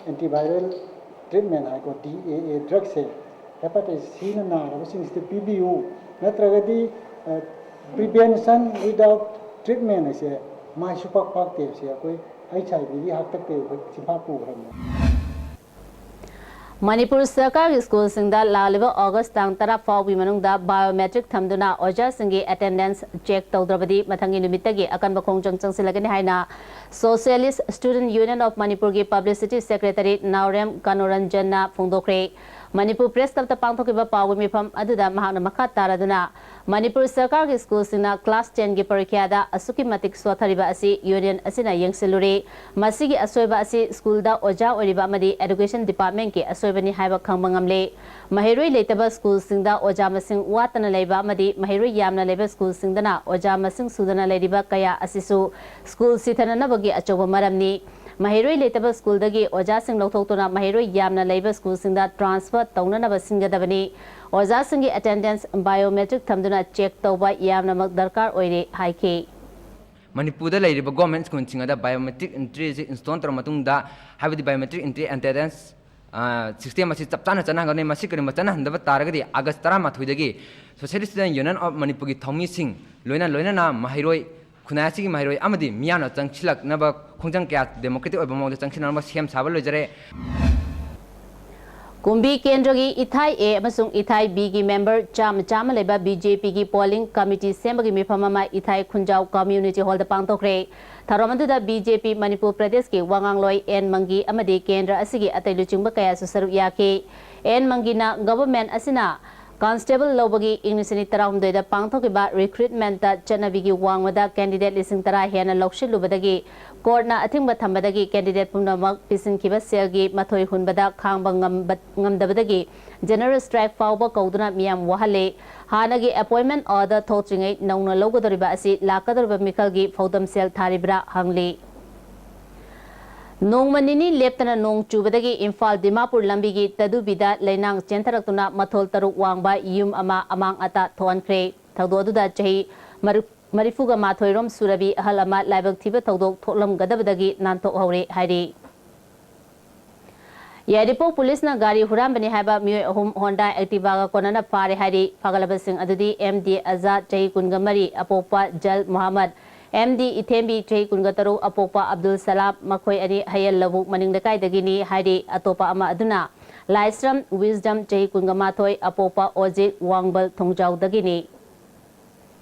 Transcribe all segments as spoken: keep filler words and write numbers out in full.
ꯑꯦꯟꯇꯤꯚꯥꯏꯔꯦꯜ treatment ꯍꯥꯏꯀꯣ, ꯗꯤ ꯑꯦ ꯑꯦ ꯗ꯭ꯔꯒꯁꯦ hepatitis ꯁꯤꯅ ꯅꯥꯔꯕꯁꯤꯡꯁꯤꯗ ꯄꯤꯕꯤꯌꯨ, ꯅꯠꯇ꯭ꯔꯒꯗꯤ ꯄ꯭ꯔꯤꯚꯦꯟꯁꯟ ꯋꯤꯗꯥꯎꯠ ꯇ꯭ꯔꯤꯠꯃꯦꯟ ꯍꯥꯏꯁꯦ ꯃꯥꯏ ꯁꯨꯡꯄꯥꯛ ꯄꯥꯛꯇꯦ ꯍꯥꯏꯕꯁꯦ ꯑꯩꯈꯣꯏ ꯑꯩꯆ ꯑꯥꯏ ꯚꯤꯒꯤ ꯍꯥꯛꯇꯛꯇꯒꯤ ꯑꯩꯈꯣꯏ ꯆꯤꯟꯐꯥ ꯄꯨꯈ꯭ꯔꯕꯅꯦ꯫ ꯃꯅꯤꯄꯨꯔ ꯁꯔꯀꯥꯔꯒꯤ ꯁ꯭ꯀꯨꯜꯁꯤꯡꯗ ꯂꯥꯛꯂꯤꯕ ꯑꯣꯒꯁ ꯇꯥꯡ ꯇꯔꯥ ꯐꯥꯎꯕꯒꯤ ꯃꯅꯨꯡꯗ ꯕꯥꯏꯑꯣꯃꯦꯇ꯭ꯔꯤꯛ ꯊꯝꯗꯨꯅ ꯑꯣꯖꯥꯁꯤꯡꯒꯤ ꯑꯦꯇꯦꯟꯗꯦꯟꯁ ꯆꯦꯛ ꯇꯧꯗ꯭ꯔꯕꯗꯤ ꯃꯊꯪꯒꯤ ꯅꯨꯃꯤꯠꯇꯒꯤ ꯑꯀꯟꯕ ꯈꯣꯡꯖꯪ ꯆꯪꯁꯤꯜꯂꯒꯅꯤ ꯍꯥꯏꯅ Socialist Student Union of ꯃꯅꯤꯄꯨꯔꯒꯤ ꯄꯕ꯭ꯂꯤꯁꯤꯇꯤ ꯁꯦꯀ꯭ꯔꯦꯇꯔꯤ ꯅꯥꯎꯔꯦꯝ ꯀꯅꯣꯔꯟꯖꯟꯅ ꯐꯣꯡꯗꯣꯛꯈ꯭ꯔꯦ꯫ ꯃꯅꯤꯄꯨꯔ ꯄ꯭ꯔꯦꯁ ꯀ꯭ꯂꯕꯇ ꯄꯥꯡꯊꯣꯛꯈꯤꯕ ꯄꯥꯎꯒꯤ ꯃꯤꯐꯝ ꯑꯗꯨꯗ ꯃꯍꯥꯛꯅ ꯃꯈꯥ ꯇꯥꯔꯗꯨꯅ, ꯃꯅꯤꯄꯨꯔ ꯁꯔꯀꯥꯔꯒꯤ ꯁ꯭ꯀꯨꯜꯁꯤꯡꯅ ꯀ꯭ꯂꯥꯁ ꯇꯦꯟꯒꯤ ꯄꯔꯤꯈ꯭ꯌꯥꯗ ꯑꯁꯨꯛꯀꯤ ꯃꯇꯤꯛ ꯁꯣꯊꯔꯤꯕ ꯑꯁꯤ ꯌꯨꯅꯤꯌꯟ ꯑꯁꯤꯅ ꯌꯦꯡꯁꯤꯜꯂꯨꯔꯦ꯫ ꯃꯁꯤꯒꯤ ꯑꯁꯣꯏꯕ ꯑꯁꯤ ꯁ꯭ꯀꯨꯜꯗ ꯑꯣꯖꯥ ꯑꯣꯏꯔꯤꯕ ꯑꯃꯗꯤ ꯑꯦꯗꯨꯀꯦꯁꯟ ꯗꯤꯄꯥꯔꯠꯃꯦꯟꯠꯀꯤ ꯑꯁꯣꯏꯕꯅꯤ ꯍꯥꯏꯕ ꯈꯪꯕ ꯉꯝꯂꯦ꯫ ꯃꯍꯩꯔꯣꯏ ꯂꯩꯇꯕ ꯁ꯭ꯀꯨꯜꯁꯤꯡꯗ ꯑꯣꯖꯥ ꯃꯁꯤꯡ ꯋꯥꯠꯇꯅ ꯂꯩꯕ ꯑꯃꯗꯤ ꯃꯍꯩꯔꯣꯏ ꯌꯥꯝꯅ ꯂꯩꯕ ꯁ꯭ꯀꯨꯜꯁꯤꯡꯗꯅ ꯑꯣꯖꯥ ꯃꯁꯤꯡ ꯁꯨꯗꯅ ꯂꯩꯔꯤꯕ ꯀꯌꯥ ꯑꯁꯤꯁꯨ ꯁ꯭ꯀꯨꯜ ꯁꯤꯊꯅꯅꯕꯒꯤ ꯑꯆꯧꯕ ꯃꯔꯝꯅꯤ꯫ ꯃꯍꯩꯔꯣꯏ ꯂꯩꯇꯕ ꯁ꯭ꯀꯨꯜꯗꯒꯤ ꯑꯣꯖꯥꯁꯤꯡ ꯂꯧꯊꯣꯛꯇꯨꯅ ꯃꯍꯩꯔꯣꯏ ꯌꯥꯝꯅ ꯂꯩꯕ ꯁ꯭ꯀꯨꯜꯁꯤꯡꯗ ꯇ꯭ꯔꯥꯟꯁꯐꯔ ꯇꯧꯅꯅꯕ ꯁꯤꯟꯒꯗꯕꯅꯤ꯫ ꯑꯣꯖꯥꯁꯤꯡꯒꯤ ꯑꯦꯇꯦꯟꯗꯦꯟꯁ ꯕꯥꯏꯑꯣꯃꯦꯇ꯭ꯔꯤꯛ ꯊꯝꯗꯨꯅ ꯆꯦꯛ ꯇꯧꯕ ꯌꯥꯝꯅꯃꯛ ꯗꯔꯀꯥꯔ ꯑꯣꯏꯔꯦ ꯍꯥꯏꯈꯤ꯫ ꯃꯅꯤꯄꯨꯔꯗ ꯂꯩꯔꯤꯕ ꯒꯣꯔꯃꯦꯟ ꯁ꯭ꯀꯨꯜꯁꯤꯡ ꯑꯗ ꯕꯥꯏꯑꯣꯃꯦꯇ꯭ꯔꯤꯛ ꯑꯦꯟꯇ꯭ꯔꯤ ꯑꯁꯤ ꯏꯟꯁꯇꯣꯜ ꯇꯧꯔꯕ ꯃꯇꯨꯡꯗ, ꯍꯥꯏꯕꯗꯤ ꯕꯥꯏꯑꯣꯃꯦꯇ꯭ꯔꯤꯛ ꯑꯦꯟꯇ꯭ꯔꯤ ꯑꯦꯇꯦꯟꯗꯦꯟꯁ, ꯑ, ꯁꯤꯁꯇꯦꯝ ꯑꯁꯤ ꯆꯞ ꯆꯥꯅ ꯆꯠꯅꯍꯟꯒꯅꯤ꯫ ꯃꯁꯤ ꯀꯔꯤꯒꯨꯝꯕ ꯆꯠꯅꯍꯟꯗꯕ ꯇꯥꯔꯒꯗꯤ ꯑꯥꯒꯁ ꯇꯔꯥꯃꯥꯊꯣꯏꯗꯒꯤ Socialist Student Union of ꯃꯅꯤꯄꯨꯔꯒꯤ ꯊꯧꯃꯤꯁꯤꯡ ꯂꯣꯏꯅ ꯂꯣꯏꯅꯅ ꯃꯍꯩꯔꯣꯏ, ꯈꯨꯟꯅꯥꯏ ꯑꯁꯤꯒꯤ ꯃꯍꯩꯔꯣꯏ ꯑꯃꯗꯤ ꯃꯤꯌꯥꯝꯅ ꯆꯪꯁꯤꯜꯂꯛꯅꯕ ꯈꯣꯡꯖꯪ ꯀꯌꯥ ꯗꯦꯃꯣꯀ꯭ꯔꯦꯇꯤꯛ ꯑꯣꯏꯕ ꯃꯑꯣꯡꯗ ꯆꯪꯁꯤꯟꯅꯅꯕ ꯁꯦꯝ ꯁꯥꯕ ꯂꯣꯏꯖꯔꯦ꯫ ꯀꯨꯝꯕꯤ ꯀꯦꯟꯗ꯭ꯔꯒꯤ ꯏꯊꯥꯏ A ꯑꯃꯁꯨꯡ ꯏꯊꯥꯏ Bꯒꯤ ꯃꯦꯝꯕꯔ ꯆꯥꯝꯃ ꯆꯥꯝꯃ ꯂꯩꯕ BJPꯒꯤ ꯄꯣꯂꯤꯡ ꯀꯃꯤꯇꯤ ꯁꯦꯝꯕꯒꯤ ꯃꯤꯐꯝ ꯑꯃ ꯏꯊꯥꯏ ꯈꯨꯟꯖꯥꯎ ꯀꯝꯃ꯭ꯌꯨꯅꯤꯇꯤ ꯍꯣꯜꯗ ꯄꯥꯡꯊꯣꯛꯈ꯭ꯔꯦ꯫ ꯊꯧꯔꯝ ꯑꯗꯨꯗ BJP ꯃꯅꯤꯄꯨꯔ ꯄ꯭ꯔꯗꯦꯁꯀꯤ ꯋꯥ ꯉꯥꯡꯂꯣꯏ ꯑꯦꯟ ꯃꯪꯒꯤ ꯑꯃꯗꯤ ꯀꯦꯟꯗ꯭ꯔ ꯑꯁꯤꯒꯤ ꯑꯇꯩ ꯂꯨꯆꯤꯡꯕ ꯀꯌꯥꯁꯨ ꯁꯔꯨꯛ ꯌꯥꯈꯤ꯫ ꯑꯦꯟ ꯃꯪꯒꯤꯅ ꯒꯚꯔꯟꯃꯦꯟꯠ ꯑꯁꯤꯅ ꯀꯟꯁꯇꯦꯕꯜ ꯂꯧꯕꯒꯤ ꯏꯪ ꯂꯤꯁꯤꯡ ꯑꯅꯤ ꯇꯔꯥꯍꯨꯝꯗꯣꯏꯗ ꯄꯥꯡꯊꯣꯛꯈꯤꯕ ꯔꯤꯀ꯭ꯔꯨꯠꯃꯦꯟꯠꯇ ꯆꯠꯅꯕꯤꯒꯤ ꯋꯥꯡꯃꯗ ꯀꯦꯟꯗꯤꯗꯦꯠ ꯂꯤꯁꯤꯡ ꯇꯔꯥ ꯍꯦꯟꯅ ꯂꯧꯁꯤꯜꯂꯨꯕꯗꯒꯤ ꯀꯣꯔꯠꯅ ꯑꯊꯤꯡꯕ ꯊꯝꯕꯗꯒꯤ ꯀꯦꯟꯗꯤꯗꯦꯠ ꯄꯨꯝꯅꯃꯛ ꯄꯤꯁꯤꯟꯈꯤꯕ ꯁꯦꯜꯒꯤ ꯃꯊꯣꯏ ꯍꯨꯟꯕꯗ ꯈꯥꯡꯕ ꯉꯝꯕ-, ꯉꯝꯗꯕꯗꯒꯤ ꯖꯦꯅꯔꯦꯜ ꯁ꯭ꯇ꯭ꯔꯥꯏꯛ ꯐꯥꯎꯕ ꯀꯧꯗꯨꯅ ꯃꯤꯌꯥꯝ ꯋꯥꯍꯜꯂꯦ꯫ ꯍꯥꯟꯅꯒꯤ ꯑꯦꯄꯣꯏꯟꯃꯦꯟꯠ ꯑꯣꯔꯗꯔ ꯊꯣꯛꯇ꯭ꯔꯤꯉꯩ ꯅꯧꯅ ꯂꯧꯒꯗꯧꯔꯤꯕ ꯑꯁꯤ ꯂꯥꯛꯀꯗꯧꯔꯤꯕ ꯃꯤꯈꯜꯒꯤ ꯐꯧꯗꯝ ꯁꯦꯜ ꯊꯥꯔꯤꯕ꯭ꯔꯥ ꯍꯪꯂꯤ꯫ ꯅꯣꯡꯃ ꯅꯤꯅꯤ ꯂꯦꯞꯇꯅ ꯅꯣꯡ ꯆꯨꯕꯗꯒꯤ ꯏꯝꯐꯥꯜ ꯗꯤꯃꯥꯄꯨꯔ ꯂꯝꯕꯤꯒꯤ ꯇꯗꯨꯕꯤꯗ ꯂꯩꯅꯥꯡ ꯆꯦꯟꯊꯔꯛꯇꯨꯅ ꯃꯊꯣꯜ ꯇꯔꯨꯛ ꯋꯥꯡꯕ ꯌꯨꯝ ꯑꯃ ꯑꯃꯥꯡ ꯑꯇꯥ ꯊꯣꯛꯍꯟꯈ꯭ꯔꯦ꯫ ꯊꯧꯗꯣꯛ ꯑꯗꯨꯗ ꯆꯍꯤ ꯃꯔꯤꯐꯨꯒ ꯃꯥꯊꯣꯏ ꯔꯣꯝ ꯁꯨꯔꯕꯤ ꯑꯍꯜ ꯑꯃ ꯂꯥꯏꯕꯛ ꯊꯤꯕ ꯊꯧꯗꯣꯛ ꯊꯣꯛꯂꯝꯒꯗꯕꯗꯒꯤ ꯅꯥꯟꯊꯣꯛꯍꯧꯔꯦ ꯍꯥꯏꯔꯤ꯫ ꯌꯥꯏꯔꯤꯄꯣꯛ ꯄꯨꯂꯤꯁꯅ ꯒꯥꯔꯤ ꯍꯨꯔꯥꯟꯕꯅꯤ ꯍꯥꯏꯕ ꯃꯤꯑꯣꯏ ꯑꯍꯨꯝ Honda Activa-ꯒ ꯀꯣꯟꯅꯅ ꯐꯥꯔꯦ ꯍꯥꯏꯔꯤ꯫ ꯐꯥꯒꯠꯂꯕꯁꯤꯡ ꯑꯗꯨꯗꯤ M D ꯑꯖꯥꯗ, ꯆꯍꯤ ꯀꯨꯟꯒ ꯃꯔꯤ, ꯑꯄꯣꯛꯄ ꯖꯜ ꯃꯨꯍꯝꯃꯗ, M D ꯏꯊꯦꯝꯕꯤ, ꯆꯍꯤ ꯀꯨꯟꯒ ꯇꯔꯨꯛ, ꯑꯄꯣꯛꯄ ꯑꯕꯗꯨꯜ ꯁꯂꯥꯝ, ꯃꯈꯣꯏ ꯑꯅꯤ ꯍꯌꯦꯜ ꯂꯧꯕꯨꯛ ꯃꯅꯤꯡ ꯂꯩꯀꯥꯏꯗꯒꯤꯅꯤ ꯍꯥꯏꯔꯤ꯫ ꯑꯇꯣꯞꯄ ꯑꯃ ꯑꯗꯨꯅ ꯂꯥꯏꯁ꯭ꯔꯝ ꯋꯤꯁꯗꯝ, ꯆꯍꯤ ꯀꯨꯟꯒ ꯃꯥꯊꯣꯏ, ꯑꯄꯣꯛꯄ ꯑꯣꯖꯤꯠ ꯋꯥꯡꯕꯜ ꯊꯣꯡꯖꯥꯎꯗꯒꯤꯅꯤ꯫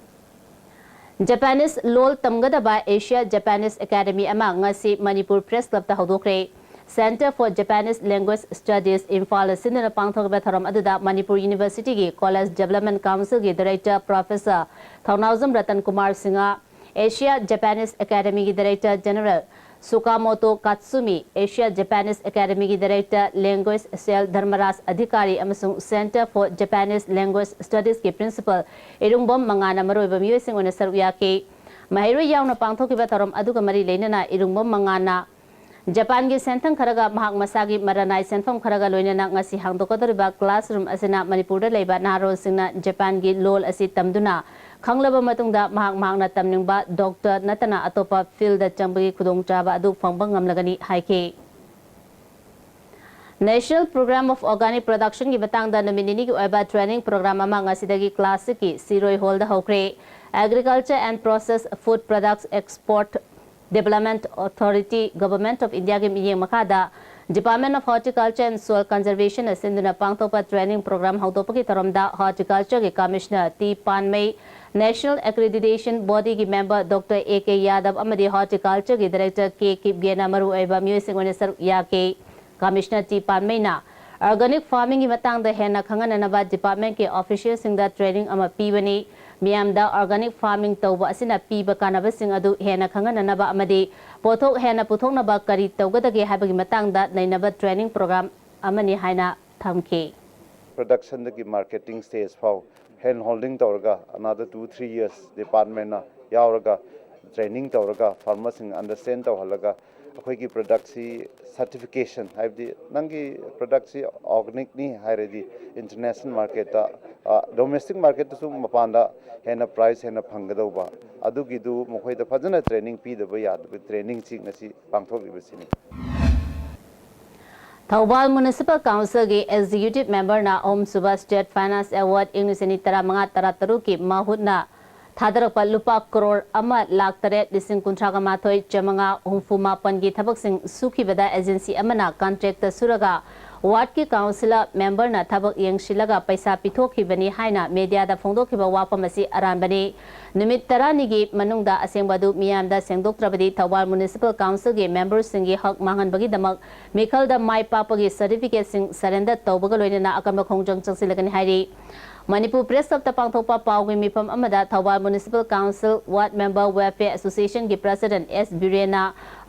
ꯖꯄꯥꯅꯤꯁ ꯂꯣꯜ ꯇꯝꯒꯗꯕ ꯑꯦꯁꯤꯌꯥ ꯖꯄꯥꯅꯤꯁ ꯑꯦꯀꯥꯗꯃꯤ ꯑꯃ ꯉꯁꯤ ꯃꯅꯤꯄꯨꯔ ꯄ꯭ꯔꯦꯁ ꯀ꯭ꯂꯕꯇ ꯍꯧꯗꯣꯛꯈ꯭ꯔꯦ꯫ Centre for Japanese Language Studies, ꯏꯝꯐꯥꯜꯅ ꯁꯤꯟꯗꯨꯅ ꯄꯥꯡꯊꯣꯛꯈꯤꯕ ꯊꯧꯔꯝ ꯑꯗꯨꯗ ꯃꯅꯤꯄꯨꯔ ꯌꯨꯅꯤꯚꯔꯁꯤꯇꯤꯒꯤ ꯀꯣꯂꯦꯖ ꯗꯤꯕꯦꯂꯞꯃꯦꯟ ꯀꯥꯎꯟꯁꯤꯜꯒꯤ director professor Thounaojam Ratan Kumar Singh, Asia Japanese ꯑꯦꯀꯥꯗꯃꯤꯒꯤ director general Sukamoto Katsumi, Asia Japanese ꯑꯦꯀꯥꯗꯃꯤꯒꯤ director language cell Dharmaraj Adhikari ꯑꯃꯁꯨꯡ Centre for Japanese Language Studies-ꯀꯤ ꯄ꯭ꯔꯤꯟꯁꯤꯄꯜ ꯏꯔꯨꯡꯕꯝ ꯃꯉꯥꯟꯅ ꯃꯔꯨꯑꯣꯏꯕ ꯃꯤꯑꯣꯏꯁꯤꯡ ꯑꯣꯏꯅ ꯁꯔꯨꯛ ꯌꯥꯈꯤ꯫ ꯃꯍꯩꯔꯣꯏ ꯌꯥꯎꯅ ꯄꯥꯡꯊꯣꯛꯈꯤꯕ ꯊꯧꯔꯝ ꯑꯗꯨꯒ ꯃꯔꯤ ꯂꯩꯅꯅ ꯏꯔꯨꯡꯕꯝ ꯃꯉꯥꯟꯅ ꯖꯄꯥꯟꯒꯤ ꯁꯦꯟꯊꯪ ꯈꯔꯒ ꯃꯍꯥꯛ ꯃꯁꯥꯒꯤ ꯃꯔꯅꯥꯏ ꯁꯦꯟꯐꯝ ꯈꯔꯒ ꯂꯣꯏꯅꯅ ꯉꯁꯤ ꯍꯥꯡꯗꯣꯛꯀꯗꯧꯔꯤꯕ classroom ꯑꯁꯤꯅ ꯃꯅꯤꯄꯨꯔꯗ ꯂꯩꯕ ꯅꯍꯥꯔꯣꯜꯁꯤꯡꯅ ꯖꯄꯥꯟꯒꯤ ꯂꯣꯜ ꯑꯁꯤ ꯇꯝꯗꯨꯅ ꯈꯪꯂꯕ ꯃꯇꯨꯡꯗ ꯃꯍꯥꯛ ꯃꯍꯥꯛꯅ ꯇꯝꯅꯤꯡꯕ doctor ꯅꯠꯇꯅ ꯑꯇꯣꯞꯄ field ꯆꯪꯕꯒꯤ ꯈꯨꯗꯣꯡꯆꯥꯕ ꯑꯗꯨ ꯐꯪꯕ ꯉꯝꯂꯒꯅꯤ ꯍꯥꯏꯈꯤ꯫ National Program of Organic Production-ꯒꯤ ꯃꯇꯥꯡꯗ ꯅꯨꯃꯤꯠ ꯅꯤꯅꯤꯒꯤ ꯑꯣꯏꯕ training program ꯑꯃ ꯉꯁꯤꯗꯒꯤ class six-ꯀꯤ ꯁꯤꯔꯣꯏ hall-ꯗ ꯍꯧꯈ꯭ꯔꯦ꯫ Agriculture and Processed Food Products Export Development Authority, Government of India-ꯒꯤ ꯃꯤꯠꯌꯦꯡ ꯃꯈꯥꯗ Department of Horticulture and Soil Conservation-ꯅ ꯁꯤꯟꯗꯨꯅ ꯄꯥꯡꯊꯣꯛꯄ training program ꯍꯧꯗꯣꯛꯄꯒꯤ ꯊꯧꯔꯝꯗ Horticulture-ꯒꯤ Commissioner T Panmei, National Accreditation Body-ꯒꯤ member Doctor A K ꯌꯥꯗꯕ ꯑꯃꯗꯤ Horticulture-ꯒꯤ Director ꯀꯦ ꯀꯤꯞꯒꯦꯅ ꯃꯔꯨꯑꯣꯏꯕ ꯃꯤꯑꯣꯏꯁꯤꯡ ꯑꯣꯏꯅ ꯁꯔꯨꯛ ꯌꯥꯈꯤ꯫ Commissioner ꯇꯤ ꯄꯥꯟꯃꯩꯅ organic farming-ꯒꯤ ꯃꯇꯥꯡꯗ ꯍꯦꯟꯅ ꯈꯪꯍꯟꯅꯅꯕ department-ꯀꯤ official-ꯁꯤꯡꯗ training ꯑꯃ ꯄꯤꯕꯅꯤ꯫ ꯃꯤꯌꯥꯝꯗ organic farming ꯇꯧꯕ ꯑꯁꯤꯅ ꯄꯤꯕ ꯀꯥꯟꯅꯕꯁꯤꯡ ꯑꯗꯨ ꯍꯦꯟꯅ ꯈꯪꯍꯟꯅꯅꯕ ꯑꯃꯗꯤ ꯄꯣꯠꯊꯣꯛ ꯍꯦꯟꯅ ꯄꯨꯊꯣꯛꯅꯕ ꯀꯔꯤ ꯇꯧꯒꯗꯒꯦ ꯍꯥꯏꯕꯒꯤ ꯃꯇꯥꯡꯗ ꯅꯩꯅꯕ training program ꯑꯃꯅꯤ ꯍꯥꯏꯅ ꯊꯝꯈꯤ꯫ Production-ꯗꯒꯤ marketing stage ꯐꯥꯎ hand holding ꯇꯧꯔꯒ another two three years department-ꯅ ꯌꯥꯎꯔꯒ training ꯇꯧꯔꯒ farmer-ꯁꯤꯡ understand ꯇꯧꯍꯜꯂꯒ ꯑꯩꯈꯣꯏꯒꯤ product-ꯁꯤ certification, ꯍꯥꯏꯕꯗꯤ ꯅꯪꯒꯤ product-ꯁꯤ organic-ꯅꯤ ꯍꯥꯏꯔꯗꯤ international market-ꯇ, ꯑ, domestic market-ꯇꯁꯨ ꯃꯄꯥꯟꯗ ꯍꯦꯟꯅ price ꯍꯦꯟꯅ ꯐꯪꯒꯗꯧꯕ, ꯑꯗꯨꯒꯤꯗꯨ ꯃꯈꯣꯏꯗ ꯐꯖꯅ training ꯄꯤꯗꯕ ꯌꯥꯗꯕ training-ꯁꯤ ꯉꯁꯤ ꯄꯥꯡꯊꯣꯛꯂꯤꯕꯁꯤꯅꯤ꯫ ꯊꯧꯕꯥꯜ Municipal Councilꯒꯤ Executive Memberꯅ ꯑꯍꯨꯝꯁꯨꯕ State Finance Award ꯏꯪ ꯂꯤꯁꯤꯡ ꯑꯅꯤ ꯇꯔꯥꯃꯉꯥ ꯇꯔꯥꯇꯔꯨꯛꯀꯤ ꯃꯍꯨꯠꯅ ꯊꯥꯗꯔꯛꯄ ꯂꯨꯄꯥ ꯀꯔꯣꯔ ꯑꯃ ꯂꯥꯈ ꯇꯔꯦꯠ ꯂꯤꯁꯤꯡ ꯀꯨꯟꯊ꯭ꯔꯥꯒ ꯃꯥꯊꯣꯏ ꯆꯥꯃꯉꯥ ꯍꯨꯝꯐꯨ ꯃꯥꯄꯟꯒꯤ ꯊꯕꯛꯁꯤꯡ ꯁꯨꯈꯤꯕꯗ agency ꯑꯃꯅ contractꯇ ꯁꯨꯔꯒ wardꯀꯤ councillor memberꯅ ꯊꯕꯛ ꯌꯦꯡꯁꯤꯜꯂꯒ ꯄꯩꯁꯥ ꯄꯤꯊꯣꯛꯈꯤꯕꯅꯤ ꯍꯥꯏꯅ mediaꯗ ꯐꯣꯡꯗꯣꯛꯈꯤꯕ ꯋꯥꯐꯝ ꯑꯁꯤ ꯑꯔꯥꯟꯕꯅꯤ꯫ ꯅꯨꯃꯤꯠ ꯇꯔꯥꯅꯤꯒꯤ ꯃꯅꯨꯡꯗ ꯑꯁꯦꯡꯕ ꯑꯗꯨ ꯃꯤꯌꯥꯝꯗ ꯁꯦꯡꯗꯣꯛꯇ꯭ꯔꯕꯗꯤ ꯊꯧꯕꯥꯜ Municipal Councilꯒꯤ memberꯁꯤꯡꯒꯤ ꯍꯛ ꯃꯥꯡꯍꯟꯕꯒꯤꯗꯃꯛ ꯃꯤꯈꯜꯗ ꯃꯥꯏ ꯄꯥꯛꯄꯒꯤ certificateꯁꯤꯡ surrender ꯇꯧꯕꯒ ꯂꯣꯏꯅꯅ ꯑꯀꯟꯕ ꯈꯣꯡꯖꯪ ꯆꯪꯁꯤꯜꯂꯒꯅꯤ ꯍꯥꯏꯔꯤ꯫ ꯃꯅꯤꯄꯨꯔ Press Clubꯇ ꯄꯥꯡꯊꯣꯛꯄ ꯄꯥꯎꯒꯤ ꯃꯤꯐꯝ ꯑꯃꯗ Thoubal Municipal Council Ward Member Welfare Associationꯒꯤ President ꯑꯦꯁ ꯕꯤꯔꯦꯟꯅ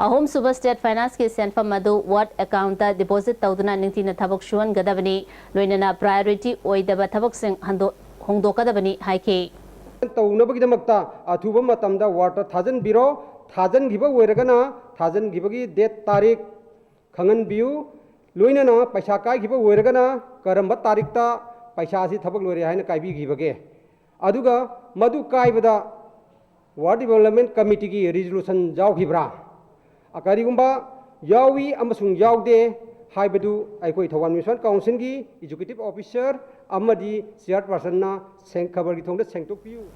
ꯑꯍꯨꯝꯁꯨꯕ State Financeꯀꯤ ꯁꯦꯟꯐꯝ ꯑꯗꯨ ward accountꯇ deposit ꯇꯧꯗꯨꯅ ꯅꯤꯡꯊꯤꯅ ꯊꯕꯛ ꯁꯨꯍꯟꯒꯗꯕꯅꯤ, ꯂꯣꯏꯅꯅ priority ꯑꯣꯏꯗꯕ ꯊꯕꯛꯁꯤꯡ ꯍꯟꯗꯣ-, ꯍꯣꯡꯗꯣꯛꯀꯗꯕꯅꯤ ꯍꯥꯏꯈꯤ꯫ ꯇꯧꯅꯕꯒꯤꯗꯃꯛꯇ ꯑꯊꯨꯕ ꯃꯇꯝꯗ wardꯇ ꯊꯥꯖꯤꯟꯕꯤꯔꯣ꯫ ꯊꯥꯖꯤꯟꯈꯤꯕ ꯑꯣꯏꯔꯒꯅ ꯊꯥꯖꯤꯟꯈꯤꯕꯒꯤ date ꯇꯥꯔꯤꯛ ꯈꯪꯍꯟꯕꯤꯌꯨ꯫ ꯂꯣꯏꯅꯅ ꯄꯩꯁꯥ ꯀꯥꯏꯈꯤꯕ ꯑꯣꯏꯔꯒꯅ ꯀꯔꯝꯕ ꯇꯥꯔꯤꯛꯇ ꯄꯩꯁꯥ ꯑꯁꯤ ꯊꯕꯛ ꯂꯣꯏꯔꯦ ꯍꯥꯏꯅ ꯀꯥꯏꯕꯤꯈꯤꯕꯒꯦ, ꯑꯗꯨꯒ ꯃꯗꯨ ꯀꯥꯏꯕꯗ Ward Development Committeeꯒꯤ resolution ꯌꯥꯎꯈꯤꯕ꯭ꯔꯥ? ꯀꯔꯤꯒꯨꯝꯕ ꯌꯥꯎꯏ ꯑꯃꯁꯨꯡ ꯌꯥꯎꯗꯦ ꯍꯥꯏꯕꯗꯨ ꯑꯩꯈꯣꯏ ꯊꯧꯕꯥꯜ Municipal Councilꯒꯤ Executive Officer ꯑꯃꯗꯤ Chairpersonꯅ ꯁꯦꯡ-, ꯈꯕꯔꯒꯤ ꯊꯣꯡꯗ ꯁꯦꯡꯗꯣꯛꯄꯤꯌꯨ꯫